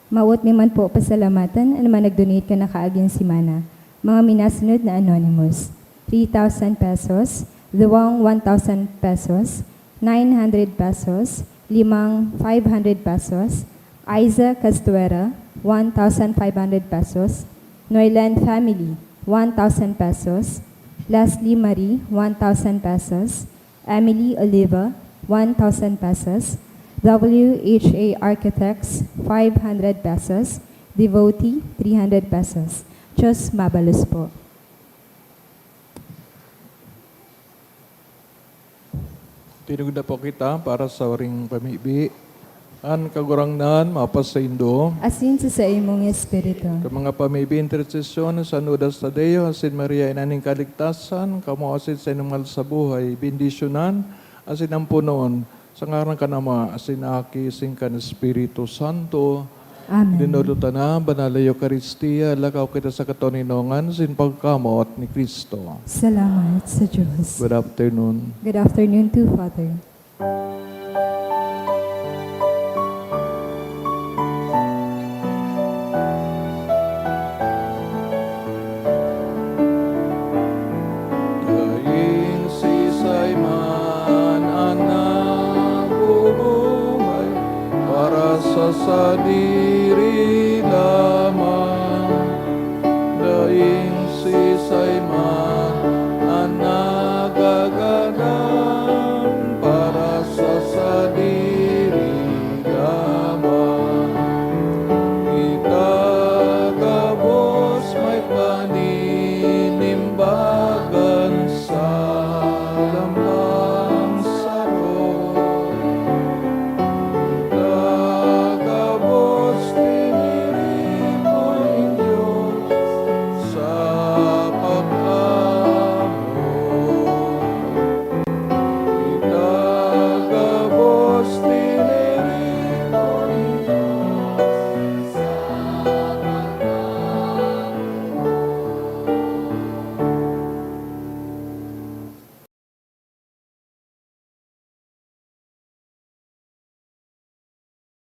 Mawot mi man po pasalamatan an mga nag-donate kan nakaaging semana. Mga minasunod na anonymous: three thousand pesos, Duwang one thousand pesos, nine hundred pesos, Limang five hundred pesos, Aiza Castuera, one thousand five hundred pesos, Noylan family, one thousand pesos, Leslie Marie, one thousand pesos, Emily Oliva, one thousand pesos, W H A Architects, five hundred pesos, Devotee, three hundred pesos. Diyos mabalos po. Tinugda po kita para sa uring pamibi. An Kagurangnan mapasaindo. Asin sa saimong espiritu. Kan mga pamibi, intersesyon ni San Judas Tadeo, asin Maria, Ina nin Kaligtasan, kamo asin sa inong mahal sa buhay, bendisyonan, asin amponon, sa ngaran kan Ama, asin Aki, asin kan Espiritu Santo. Amen. Dinudutan na, Banal na Eukaristia, lakaw kita sa katoninongan, sin pagkamoot ni Cristo. Salamat sa Diyos. Good afternoon. Good afternoon too, Father. Daing sisay man an nagbubuhay para sa sadiri lamang, daing sisay man